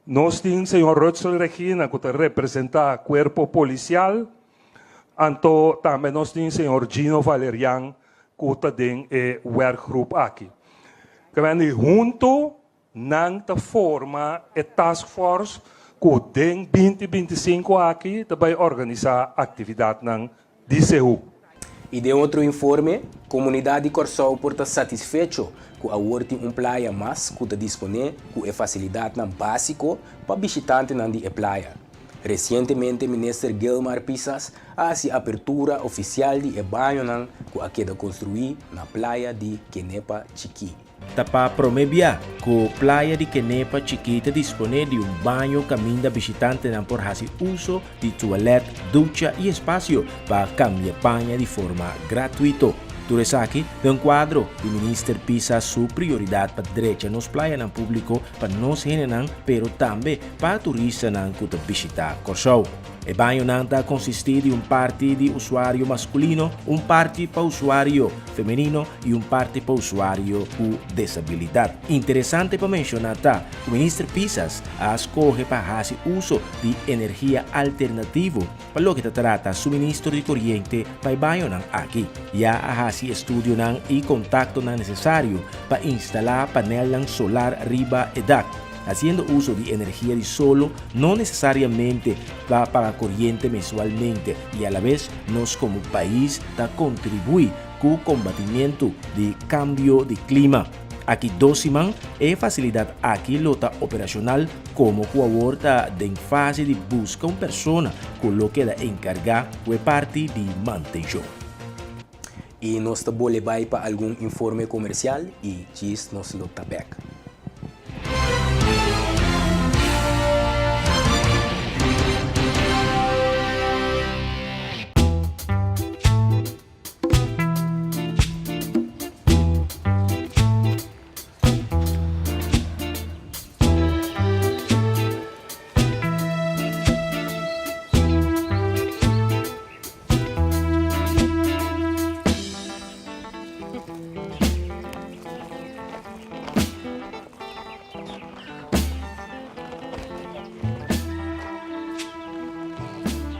Nos tin señor Rutsel Regina, ku ta representá kuerpo polisial. Anto tambe nos tin señor Gino Valerian, ku ta den e werkgroep aki. Kende huntu Nan ta forma e task force ku den 2025 aki ta bai organisá aktividatnan di Seú. I den otro informe, komunidat di Kòrsou por ta satisfecho ku awor tin un playa mas ku ta disponé ku e fasilidatnan básiko pa bishitantenan di e playa. Resientemente Minister Gilmar Pisas a hasi apertura ofisial di e bañonan ku a keda konstruí na playa di Kenepa Chikí. Ta pa promé bia ku Playa di Kenepa Chikí ta disponé di un baño kaminda bishitantenan por hasi uso di tualèt, ducha i espasio pa kambia paña di forma gratuito. Tur esaki den kuadro di Minister Pisas su prioridat pa drecha nos playanan públiko pa nos hendenan pero tambe pa turistanan ku ta bishitá Kòrsou. E bañonan ta konsistí di un parti di usuario maskulino, un parti pa usuario femenino i un parti pa usuario ku desabilidat. Interesante pa menshoná ta ku Minister Pisas a skohe pa hasi uso di energia alternativo pa loke ta trata suministro di koriente pa e bañonan aki. Ya a hasi estudionan i kontaktonan nesesario pa instalá panelnan solar riba e dak. Hasiendo uso di energia di solo no nesesariamente ta paga koriente mensualmente i alabes nos komo pais ta kontribuí ku kombatimentu di kambio di klima. Aki dos siman e fasilidat aki lo ta operashonal komo ku awor ta den fase di buska un persona ku lo keda enkargá ku e parti di mantenshon. I nos ta bole bai pa algun informe komersial i djis nos lo ta bèk.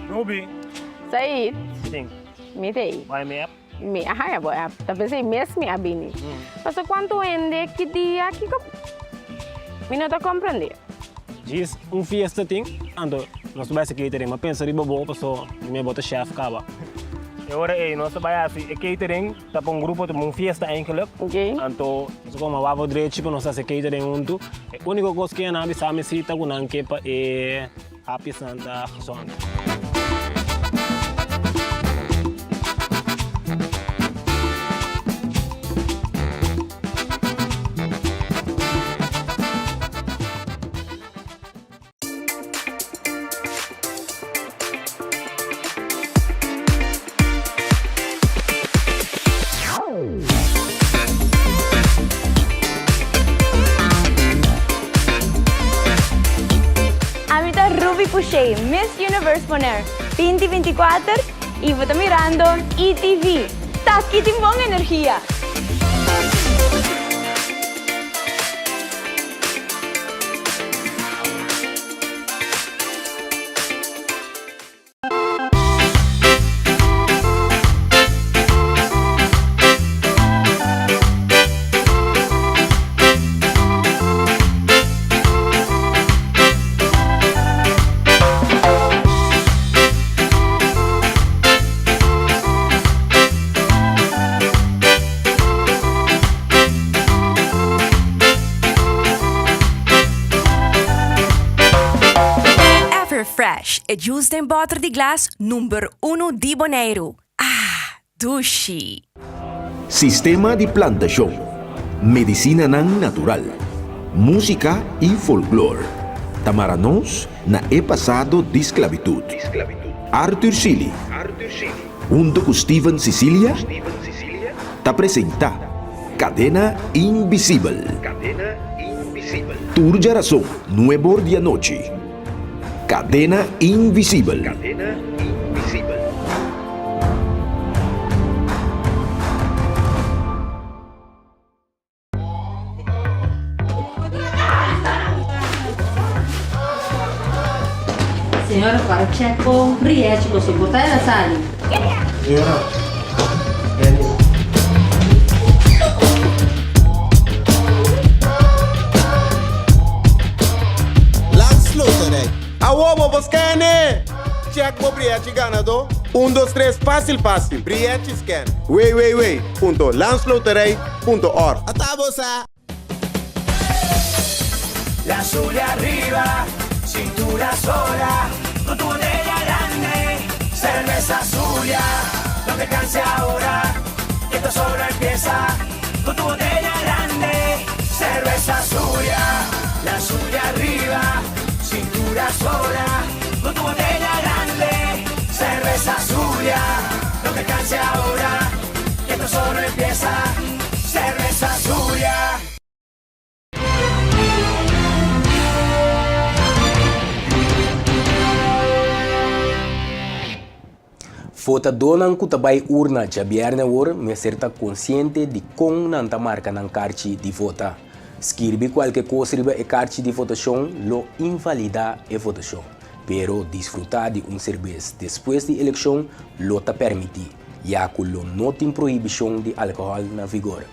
Ruby. Said. Sing. Mi t'ei. Bai mi app. Mi a haya bo app, ta p'esei mes mi a bini. Paso kuantu hende ki dia kiko mi no ta komprendé. Djis un fiesta tin, anto nos ta bai hasi catering. Mi a pensa riba bo paso mi bo ta chef kaba. E ora ei nos ta bai hasi e catering, ta pa un grupo, ta pa un fiesta eigenlijk. Anto nos a kome wavo drechi pa nos hasi e catering huntu. E uniko kos ku nan a bisa mi si ta ku nan ke pa e hapjesnan ta gezond. Ami ta Ruby Pouchet, Miss Universe Bonaire 2024 y bo ta mirando ETV. Taki tin bon energia! Everfresh, e juice den bòter di glas number unu di Boneiru. Ah, dushi! Sistema di plantashon, medisinanan natural, músika i folklor ta mara nos na e pasado di sklabitut. Arthur Sealy hunto ku Steven Cicilia ta presentá Kadena Invisibel. Tur djarason nuebor di anochi. Kadena Invisibel. Señora para check bo rietje bo soporta el a sali. Señora, Annie. Landsloterij. Awo bo por scan e! Check bo brièchi ganadó. Un dos tres fásil fásil. Brièchi scan. www.landsloterij.nl Punto org. Ata bo sa! La Zulia arriba, cintura sola, con tu botella grande, cerveza Zulia, no te canses ahora, que esto solo empieza, con tu botella grande, cerveza Zulia, la Zulia arriba, cintura sola, con tu botella grande, cerveza Zulia, no te canses ahora, que esto solo empieza, cerveza Zulia. Votadónan ku ta bai urna djabièrnè awor mester ta konsiente di kon nan ta marka nan karchi di vota. Skirbi kualke kos riba e karchi di votashon lo invalidá e votashon, pero disfrutá di un serbes despues di elekshon lo ta permití. ya ku lo no tin prohibishon di alkohòl na vigor.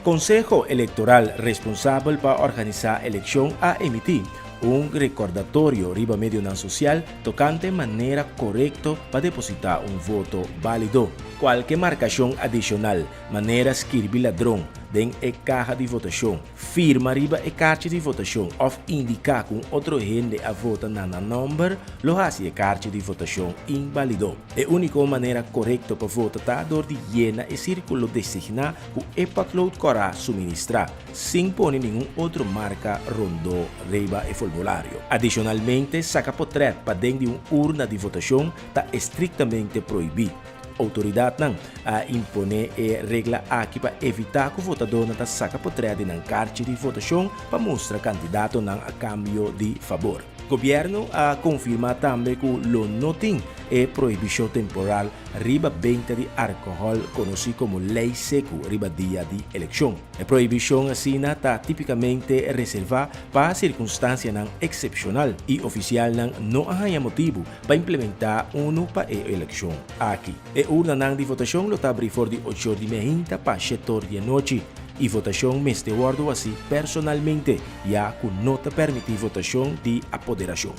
Konseho Elektoral responsabel pa organisá elekshon a emití un rekordatorio riba medionan sosial tokante manera korekto pa depositá un voto bálido. Kualke markashon adishonal, manera skirbi ladron den e kaha di votashon, Firma riba e karchi di votashon òf indiká ku un otro hende a vota na nan nòmber lo hasi e karchi di votashon inbálido. E úniko manera korekto pa vota ta dor di yena e sírkulo designá ku e potlood kòrá suministrá, sin pone ningun otro marka rondó riba e formulario. Adishonalmente, saka potrèt paden di un urna di votashon ta estriktamente prohibí. Outoridatnan a imponé e regla aki pa evitá ku votadónan ta saka potrèt di nan karchi di votashon pa mustra kandidatonan a kambio di fabor. Gobièrnu a konfirmá tambe ku lo no tin e prohibishon temporal riba benta di alkohòl konosí komo Lei Seku riba dia di elekshon. E prohibishon asina ta típikamente reservá pa sirkunstansianan eksepshonal i ofisialnan no a haña motibu pa implementá unu pa e elekshon aki. E urnanan di votashon lo ta abrí for di ochor di mehinta pa shetor di anochi i votashon mester wòrdu hasí personalmente ya ku no ta permití votashon di apoderashon.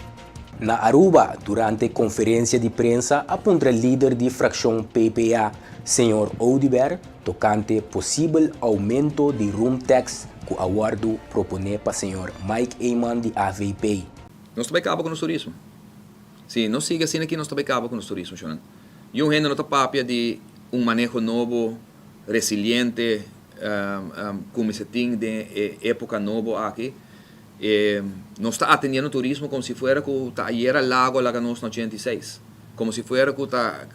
Na Aruba, durante konferensia di prensa a puntra lider di frakshon PPA, señor Oduber, tokante posibel oumento di room tax ku a wòrdu proponé pa señor Mike Eman di avp. Nos ta bai kaba ku nos turismo. Si nos sigui asina aki nos ta bai kaba ku nos turismo, shonnan. Yu hende no ta papia di un maneho nobo, resiliente, ku mester tin den e époka nobo aki. E nos ta atendiendo turismo como si fuera cu ta ayera Lago a laga nos na 86. Como si fuera cu ta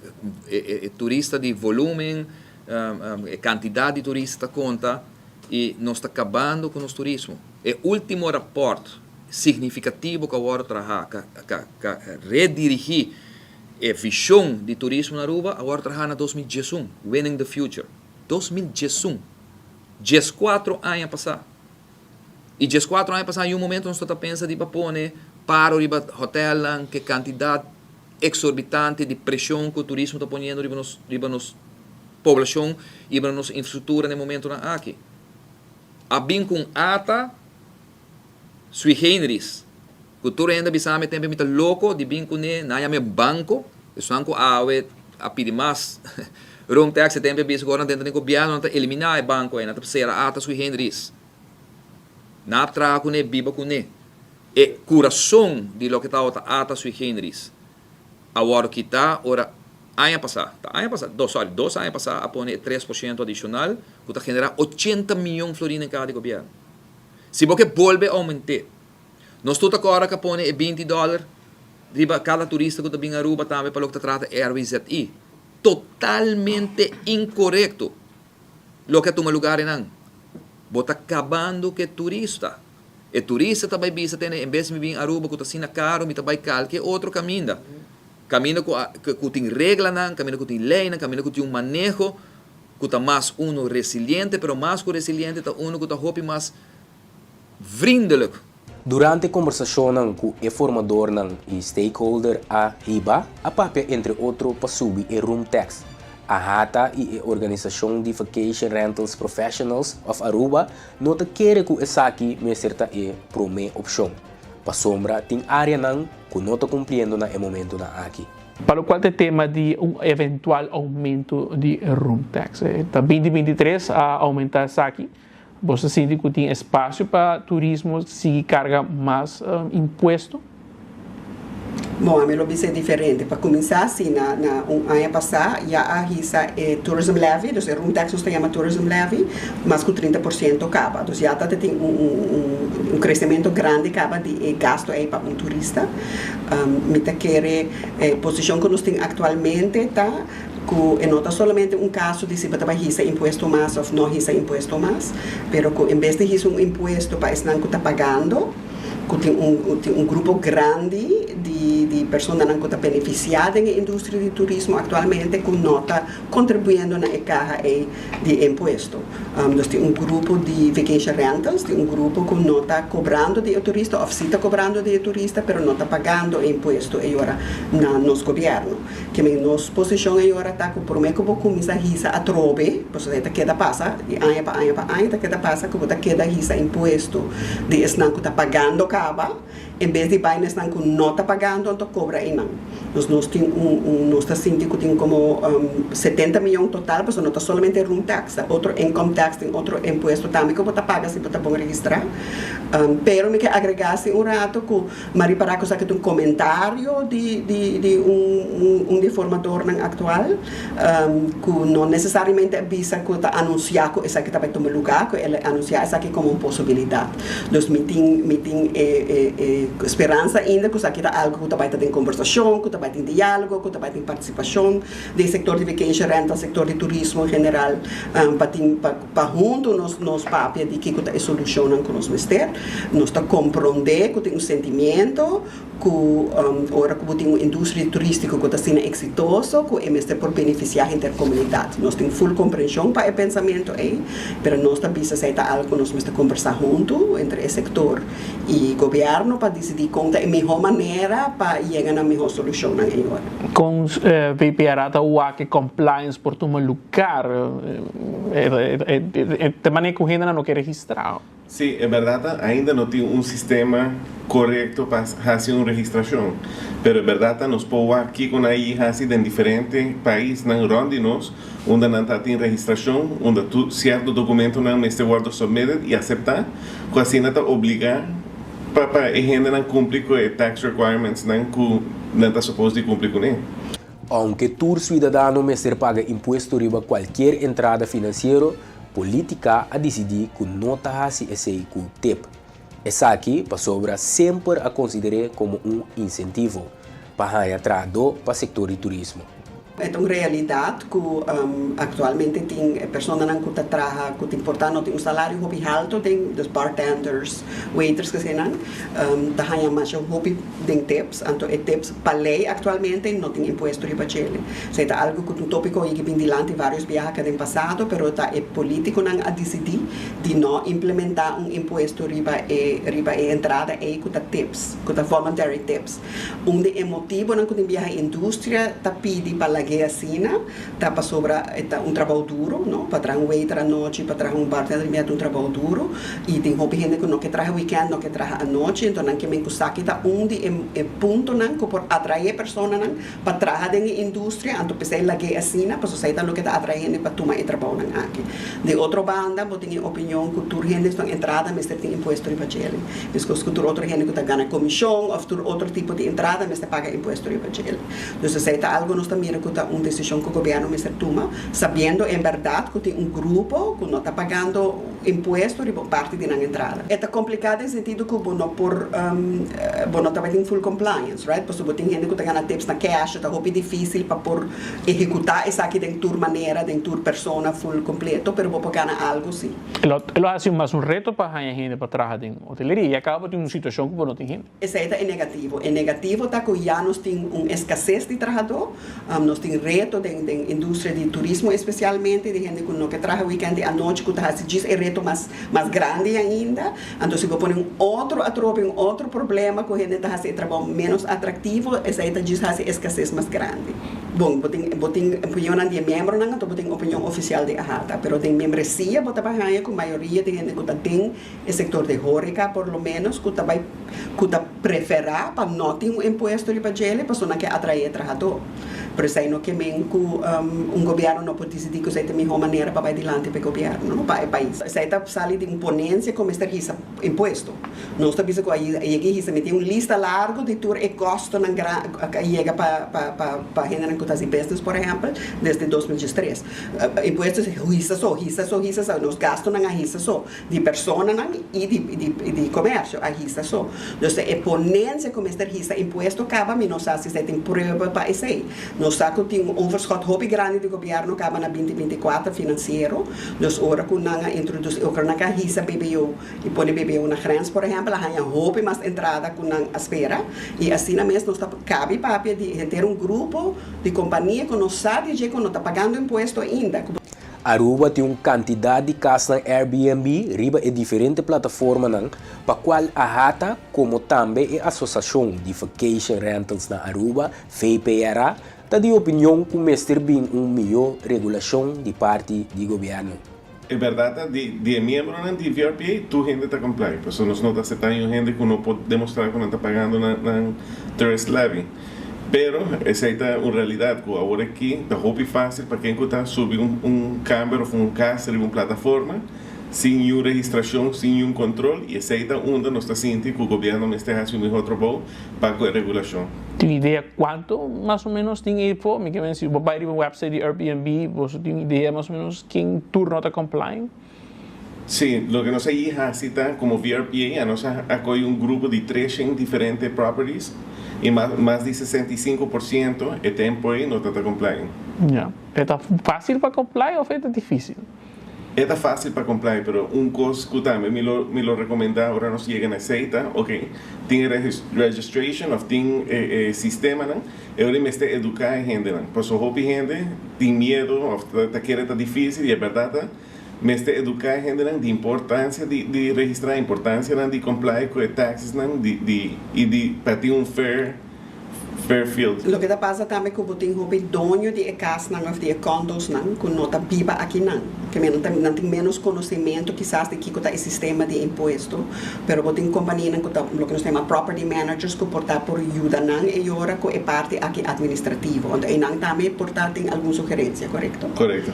e turista di volumen, e cantidad di turista ta conta y nos ta cabando cu nos turismo. E ultimo rapport significativo cu a wordo traha, ca ca redirigi e vision di turismo na Aruba a wordo traha na 2011, Winning the Future. 2011! Diescuatro aña pasa. I dieskuater aña pasá yu momento nos ta pensa di pa pone paro riba hotelnan ke kantidat eksorbitante di preshon ku turismo ta poniendo riba nos riba nos poblashon i riba nos infrastruktura na e momentonan aki. A bin ku un ata sui generis ku tur hende a bisa mi tempe mi ta loko di bin kuné nan a yama e banko esunnan ku awe a pidi mas room tax e tempe a bisa ku ora nan ta entra den gobièrnu nan ta eliminá e banko ei nan ta sera ata sui generis. Nan a traha kuné, biba kuné. E kurason di loke tabata ata sui generis a wòrdu kitá ora aña pasá, ta aña pasá? Do, sòri, dos aña pasá a pone e 3% adishonal ku ta generá 80 mion florin den kaha di gobièrnu. Si bo ke bolbe oument'é, nos tur ta kòrda ku a pone e 20 dòler riba kada turista ku ta bin Aruba tambe pa loke ta trata RWZI. Totalmente inkorekto! Loke a tuma lugar einan. Bo ta kabando ku e turista. E turista ta bai bisa tene en bes di mi bin Aruba ku ta asina karu mi ta bai kalke otro kaminda. Kaminda ku ku tin reglanan, kaminda ku tin leinan, kaminda ku tin un maneho ku ta mas uno resiliente, pero mas ku resiliente ta uno ku ta hopi mas vriendelijk. Durante kombersashonnan ku e formadornan i stakeholder a hiba a papia entre otro pa subi e room tax. AHATA i e organisashon di Vacation Rentals Professionals of Aruba no ta kere ku esaki mester ta e promé opshon, pasobra tin áreanan ku no ta kumpliendo na e momentunan aki. Pa lokual ta e tema di un eventual oumento di room tax, ta binti 23 a oumentá esaki. Bo ta sinti ku tin espasio pa turismo sigui karga mas impuesto? Bon, ami lo bisa e diferente. Pa kuminsá, si na na un aña pasá ya a hisa e tourism levy, dus e room tax nos ta yama tourism levy, mas ku 30% kaba. Dus ya ta ta tin un un un kresementu grandi kaba di e gasto ei pa un turista. Mi ta kere e posishon ku nos tin aktualmente ta Ku e no ta solamente un kaso di si bo ta bai hisa impuesto mas òf no hisa impuesto mas, pero ku en bes di hisa un impuesto pa esnan ku ta pagando, ku tin un tin un grupo grandi di di personanan ku ta benefisiá den e industria di turismo aktualmente ku no ta kontribuyendo na e kaha ei di e impuesto. Nos tin un grupo di vacation rentals, tin un grupo ku no ta kobrando di e turista òf si ta kobrando di e turista pero no ta pagando e impuesto ei ora na nos gobièrnu. Ke men nos posishon ei ora ta ku promé ku bo kuminsá hisa atrobe, pasobra e ta keda pasa di aña pa aña pa aña ta keda pasa ku bo ta keda hisa impuesto di esnan ku ta pagando kaba en bes di bai na esnan ku no ta pagando anto kobra einan. Nos nos tin un un nos ta sinti ku tin komo 70 miyon total pasobra no ta solamente room tax ta otro income tax tin otro impuesto tambe ku bo ta paga si bo ta bon registrá. Pero mi ke agregá si un rato ku Ma ripará ku esaki ta un komentario di di di un un di e formadornan aktual ku no nesesariamente a bisa ku ta anunsiá ku esaki ta bai tuma lugá, ku el a anunsiá esaki komo un posibilidat. Dus mi tin mi tin e e e speransa ainda ku esaki ta algu ku ta bai ta den kombersashon, ku ta bai tin diálogo, ku ta bai tin partisipashon di e sektor di vacation rental, sektor di turismo en general pa tin pa Pa huntu nos nos papia di kiko ta e solushonnan ku nos mester. Nos ta komprondé ku tin un sentimiento. ku ora ku bo tin un industria turístiko ku ta asina eksitoso ku e mester por benefisiá henter komunidat. Nos tin ful komprenshon pa e pensamentu ei, pero nos ta bisa esei ta algu ku nos mester kombersá huntu entre e sektor i gobièrnu pa disidí kon ta e mihó manera pa yega na mihó solushonnan ei ora. Kon VPRA ta wak e compliance por tuma lugar? E manera ku hendenan no ke registrá. Sí, e bèrdat ta ainda no tin un sistema korekto pa hasi un registrashon. Pero e bèrdat ta nos por wak kiko nan a yi hasi den diferente paisnan rònt di nos unda nan ta tin registrashon, unda tur sierto dokumentonan mester wòrdu submitted i aseptá, ku asina ta obligá pa pa e hendenan kumpli ku e tax requirementsnan ku nan ta supos di kumpli kuné. Ounke tur suidadano mester paga impuesto riba kualkier entrada finansiero, Politica a disidí ku no ta hasi esei ku tip. Esaki pasobra semper a konsider'é komo un insentivo pa haña trahadó pa sektor di turismo. E ta un realidat ku aktualmente tin personanan ku ta traha ku tin por ta no tin un salario hopi halto den, dus bartenders, waiters kesenan, ta haña masha hopi den tips, anto e tips pa ley actualmente no tin impuesto riba djele. Esey ta algo cu ta un topico y bin dilanti varios biaha den pasado, pero ta e politiconan a dicidi di no implementa un impuesto riba e riba e entrada ey cu ta tips, cu ta voluntary tips. Un di e motibonan cu tin biaha industria ta pidi pa lag'e asina ta pasobra e ta un trabou duro, no, pa traha un waiter anochi, pa traha un bartender mi a ta un trabou duro y tin hopi hende cu no ke traha weekend, no ke traha anochi, enton nan ke men cu saki ta un di e e puntonan cu por atrae personanan pa traha den e industria, anto p'esei lag'é asina, pasobra esei ta loke ta atrae hende pa tuma e trabounan aki. Di otro banda bo tin e opinion cu tur hende esnan entrada mester tin impuesto riba djele, meskos cu tur otro hende cu ta gana comision of tur otro tipo di entrada mester paga impuesto riba djele. Dus esei ta algo nos ta mira ku ta un desishon ku gobièrnu mester tuma, sabiendo en bèrdat ku tin un grupo ku no ta pagando impuesto riba un parti di nan entrada. E ta kompliká den sentido ku bo no por bo no ta bai tin full compliance, right? Pasobra bo tin hende ku ta gana tips na cash, ta hopi difísil pa por ehekutá esaki den tur manera, den tur persona full kompleto, pero bo por gana algo sí. E lo hasi mas un reto pa haña hende pa traha den hoteleria i a kaba bo tin un situashon ku bo no tin hende. Esei ta e negativo. E negativo ta ku ya nos tin un eskases di trahadó, nos tin reto den den industria di turismo espesialmente, di hende ku no ke traha wikènt di anochi ku ta hasi djis e reto mas mas grandi ainda. Anto si bo pone un otro atrobe, un otro problema ku hende ta hasi e trabou ménos atraktivo, esei ta djis hasi eskases mas grandi. Bon, bo tin bo tin opinionnan di e miembronan, anto bo tin opinion ofisial di AHATA, pero den membresia bo ta bai haña ku mayoria di hende ku ta den E sektor di hóreka por lo ménos ku ta bai ku ta preferá pa no tin un impuesto riba djele pasobra nan ke atraé trahadó. Pero esei no ke men ku un gobièrnu no por disidí ku esei ta e mihó manera pa bai dilanti pa e gobièrnu, no, pa e pais. Esei ta sali di un ponensia ku mester hisa impuesto. Nos ta bisa ku a yega i hisa mi tin un lista largu di tur e kostonan gran ku a yega pa pa pa pa hendenan ku ta hasi business por ehèmpel desde 2013. Impuesto hisa so, hisa so, hisa so, nos gastonan a hisa so. Di personanan i di di di komersio a hisa so. Dus e ponensia ku mester hisa impuesto kaba mi no sa si esei tin prueba pa esei. Nos sa ku tin un overschot hopi grandi di gobièrnu kaba na binti 24 finansiero. Dus ora ku nan a introdusi ora nan a hisa BBO i pone BBO na grens por ehèmpel a haña hopi mas entrada ku nan a spera. I asina mes nos ta kabi papia di henter un grupo di kompania ku no sa di dje ku no ta pagando impuesto ainda. Aruba tin un kantidat di kasnan Airbnb riba e diferente plataformanan pa kual AHATA komo tambe e Asosashon di Vacation Rentals na Aruba, VPRA, ta di opinion ku mester bin un mihó regulashon di parti di gobièrnu. E bèrdat ta di di e miembronan di VRPA tur hende ta comply, pasobra nos no ta aseptá niun hende ku no por demostrá ku nan ta pagando nan nan tourist levy. Pero esei ta un realidat ku awor aki ta hopi fásil pa ken ku ta subi un un kamber òf un kas riba un plataforma sin niun registrashon, sin niun kontrol i esei ta unda nos ta sinti ku gobièrnu mester hasi un mihó trabou pa ku e regulashon. Tin idea kuantu mas o ménos tin ei-fo? Mi ke men si bo bai riba website di Airbnb boso tin idea mas o ménos ken tur no ta complying? Sí, loke nos a yi hasi ta, komo VRPA, nos a akogi un grupo di 300 diferente properties i mas di 65% e tempo ei no ta ta complying. Ya. E ta fácil pa comply of e ta difícil? E ta fásil pa comply, pero un kos ku tambe mi lo mi lo rekomendá ora nos yega na esei ta, ok, tin e registration òf tin e e sistemanan, e ora mester eduká e hendenan. Pasobra hopi hende tin miedu òf ta ta kere ta difísil i e bèrdat ta mester eduká e hendenan di importansia di di registrá, importansianan di comply ku e taxesnan di di i di pa tin un fair Fairfield. Loke ta pasa tambe ku bo tin hopi doño di e kasnan òf di e kondosnan ku no ta biba akinan. Ke men nan tin ménos konosementu kisas di kiko ta e sistema di impuesto, pero bo tin kompanianan ku ta loke nos ta yama property managers ku por ta por yuda nan e yora ku e parti aki administrativo. Anto einan tambe por ta tin algun sugerensia, korekto? Korekto.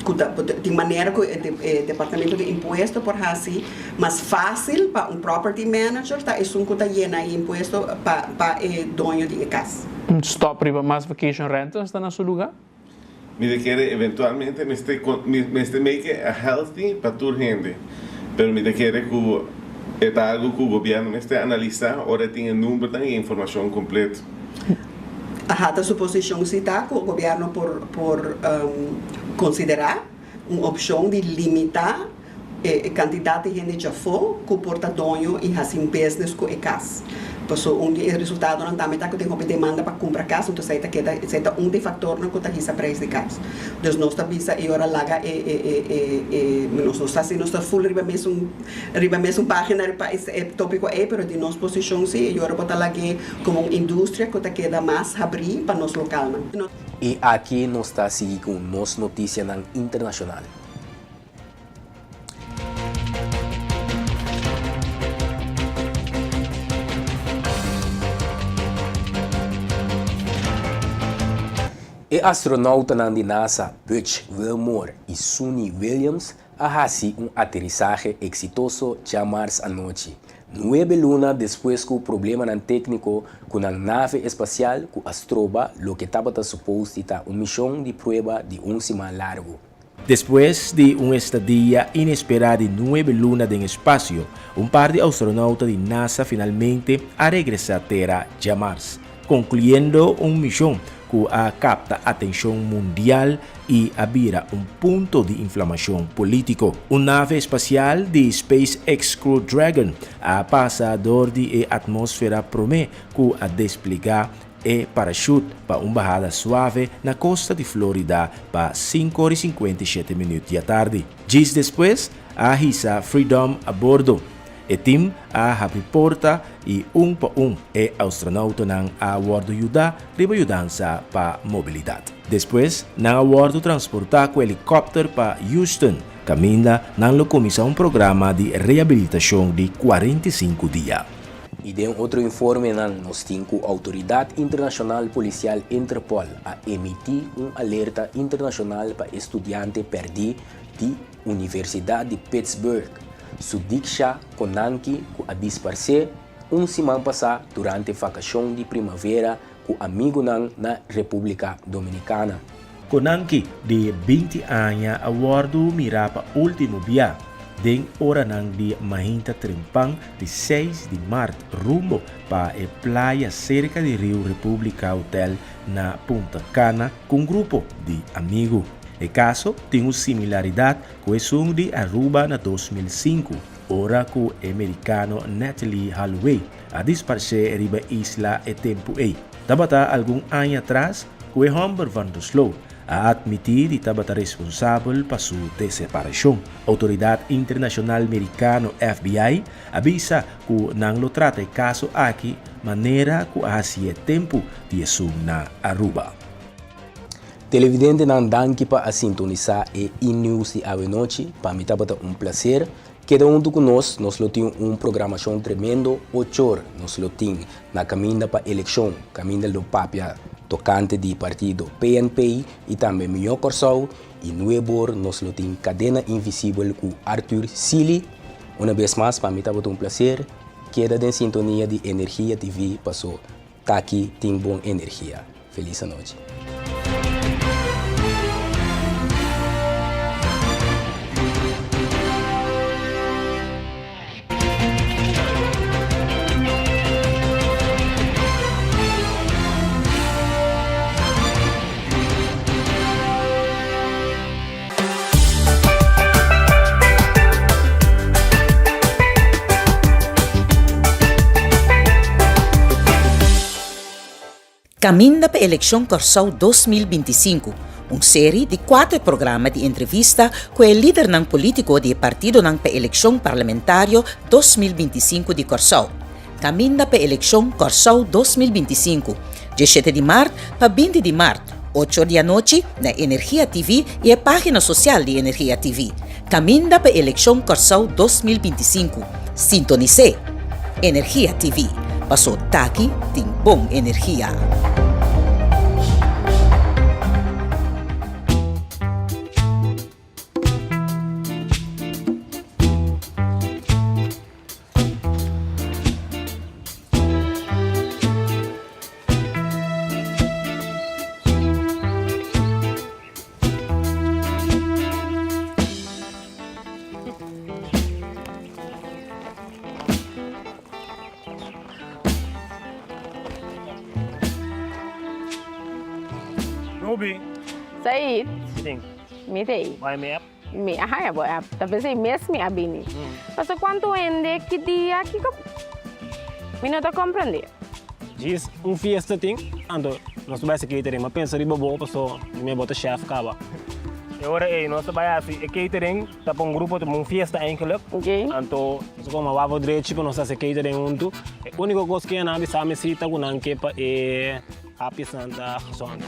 Ku ta tin manera ku e departamento di impuesto por hasi. Mas fásil pa un property manager ta esun ku ta yena e impuesto pa pa e doño di e kas. Un stop riba mas vacation rentals ta na su lugá? Mi ta kere eventualmente mester mester make e healthy pa tur hende, pero mi ta kere ku e ta algu ku gobièrnu mester analisá ora e tin e numbernan i e informashon kompleto. Aha, ta su posishon si ta ku gobièrnu por por konsiderá un opshon di limitá E kantidat di hende djafó ku por ta doño i hasi un business ku e kas. Paso un di e resultadonan tambe ta ku tin hopi demanda pa kumpra kas, entonces esei ta keda, esei ta un di e faktornan ku ta hisa preis di kas. Dus nos ta bisa e ora laga e e e e e nos no sa si nos ta full riba mesun riba mesun pagina riba e topiko ei, pero di nos posishon si e ora bo ta lag'é komo un industria ku ta keda mas habrí pa nos lokalnan. I aki nos ta sigui ku nos notisianan internashonal. E astronautanan di NASA Butch Wilmore i Suni Williams a hasi un aterisahe eksitoso djamars anochi, nuebe luna despues ku problemanan tékniko ku nan nave espasial ku a stroba loke tabata supos di ta un mishon di prueba di un siman largu. Despues di un estadia inesperá di nuebe luna den espasio, un par di astronauta di NASA finalmente a regresá Tera djamars, konkluyendo un mishon ku a kapta atenshon mundial i a bira un punto di inflamashon polítiko. Un nave espasial di SpaceX Crew Dragon a pasa dor di e atmósfera promé ku a desplegá E parashut pa un bahada suave na kosta di Florida pa sinku ora i 57 minüt di atardi. Djis despues a hisa Freedom a bordo. E tim a habri porta i un pa un e astronautonan a wòrdu yudá riba yudansa pa mobilidat. Despues nan a wòrdu transportá ku helikòpter pa Houston, kaminda nan lo kuminsá un programa di rehabilitashon di 45 dia. I den otro informenan nos tin ku outoridat internashonal polisial Interpol a emití un alerta internashonal pa e studiante pèrdí di Universidat di Pittsburgh, Sudiksha Konanki ku a disparsé un siman pasá durante vakashon di primavera ku amigunan na Repúblika Dominikana. Konanki, di 20 aña, a wòrdu mirá pa último bia den oranan di mainta trempan di seis di mart rumbo pa e playa serka di Riu Repúblika Hotel na Punta Cana ku un grupo di amigu. E kaso tin un similaridat ku esun di Aruba na 2005, ora ku e merikano Natalee Holloway a disparsé riba e isla e tempu ei. Tabata algun aña atras ku e hòmber Van der Sloot a atmití di tabata responsabel pa su deseparashon. Outoridat internashonal merikano FBI a bisa ku nan lo trata e kaso aki manera ku a hasié tempu di esun na Aruba. Televidentenan danki pa a sintonisá e E-News di awenochi. Pa mi tabata un plaser. Keda huntu ku nos, nos lo tin un programashon tremendo ochor nos lo tin na kaminda pa elekshon, kaminda lo papia tokante di partido PNP i tambe Mihó Kòrsou i nuebor nos lo tin Kadena Invisibel ku Arthur Sealy. Una bes mas pa mi tabata un plaser, keda den sintonia di Energia TV paso taki tin bon energia. Felis anochi. Kaminda pa Elekshon Kòrsou 2025, un seri di kuater programa di entrevista ku e lidernan polítiko di e partidonan pa elekshon parlamentario 2025 di Kòrsou. Kaminda pa Elekshon Kòrsou 2025, diesshete di mart pa binti di mart, ocho or di anochi na Energia TV i e página sosial di Energia TV. Kaminda pa Elekshon Kòrsou 2025. Sintonis'é! Energia TV, paso taki tin bon energia. Ruby. Said. Sing. Mi t'ei. Bai mi app. Mi a haña bo app. Ta p'esei mes mi a bini. Pasobra kuantu hende ki dia kiko mi no ta komprendé. Djis un fiesta tin, anto nos ta bai hasi catering. Mi a pensa riba bo paso mi a bota chef caba. E ora ei nos ta bai hasi e catering ta pa un grupo ta un fiesta eigenlijk. Anto nos a koma wavo drechi pa nos hasi catering huntu. E unico cos cu nan a bisa mi si ta cu nan ke pa e hapjesnan ta gezond.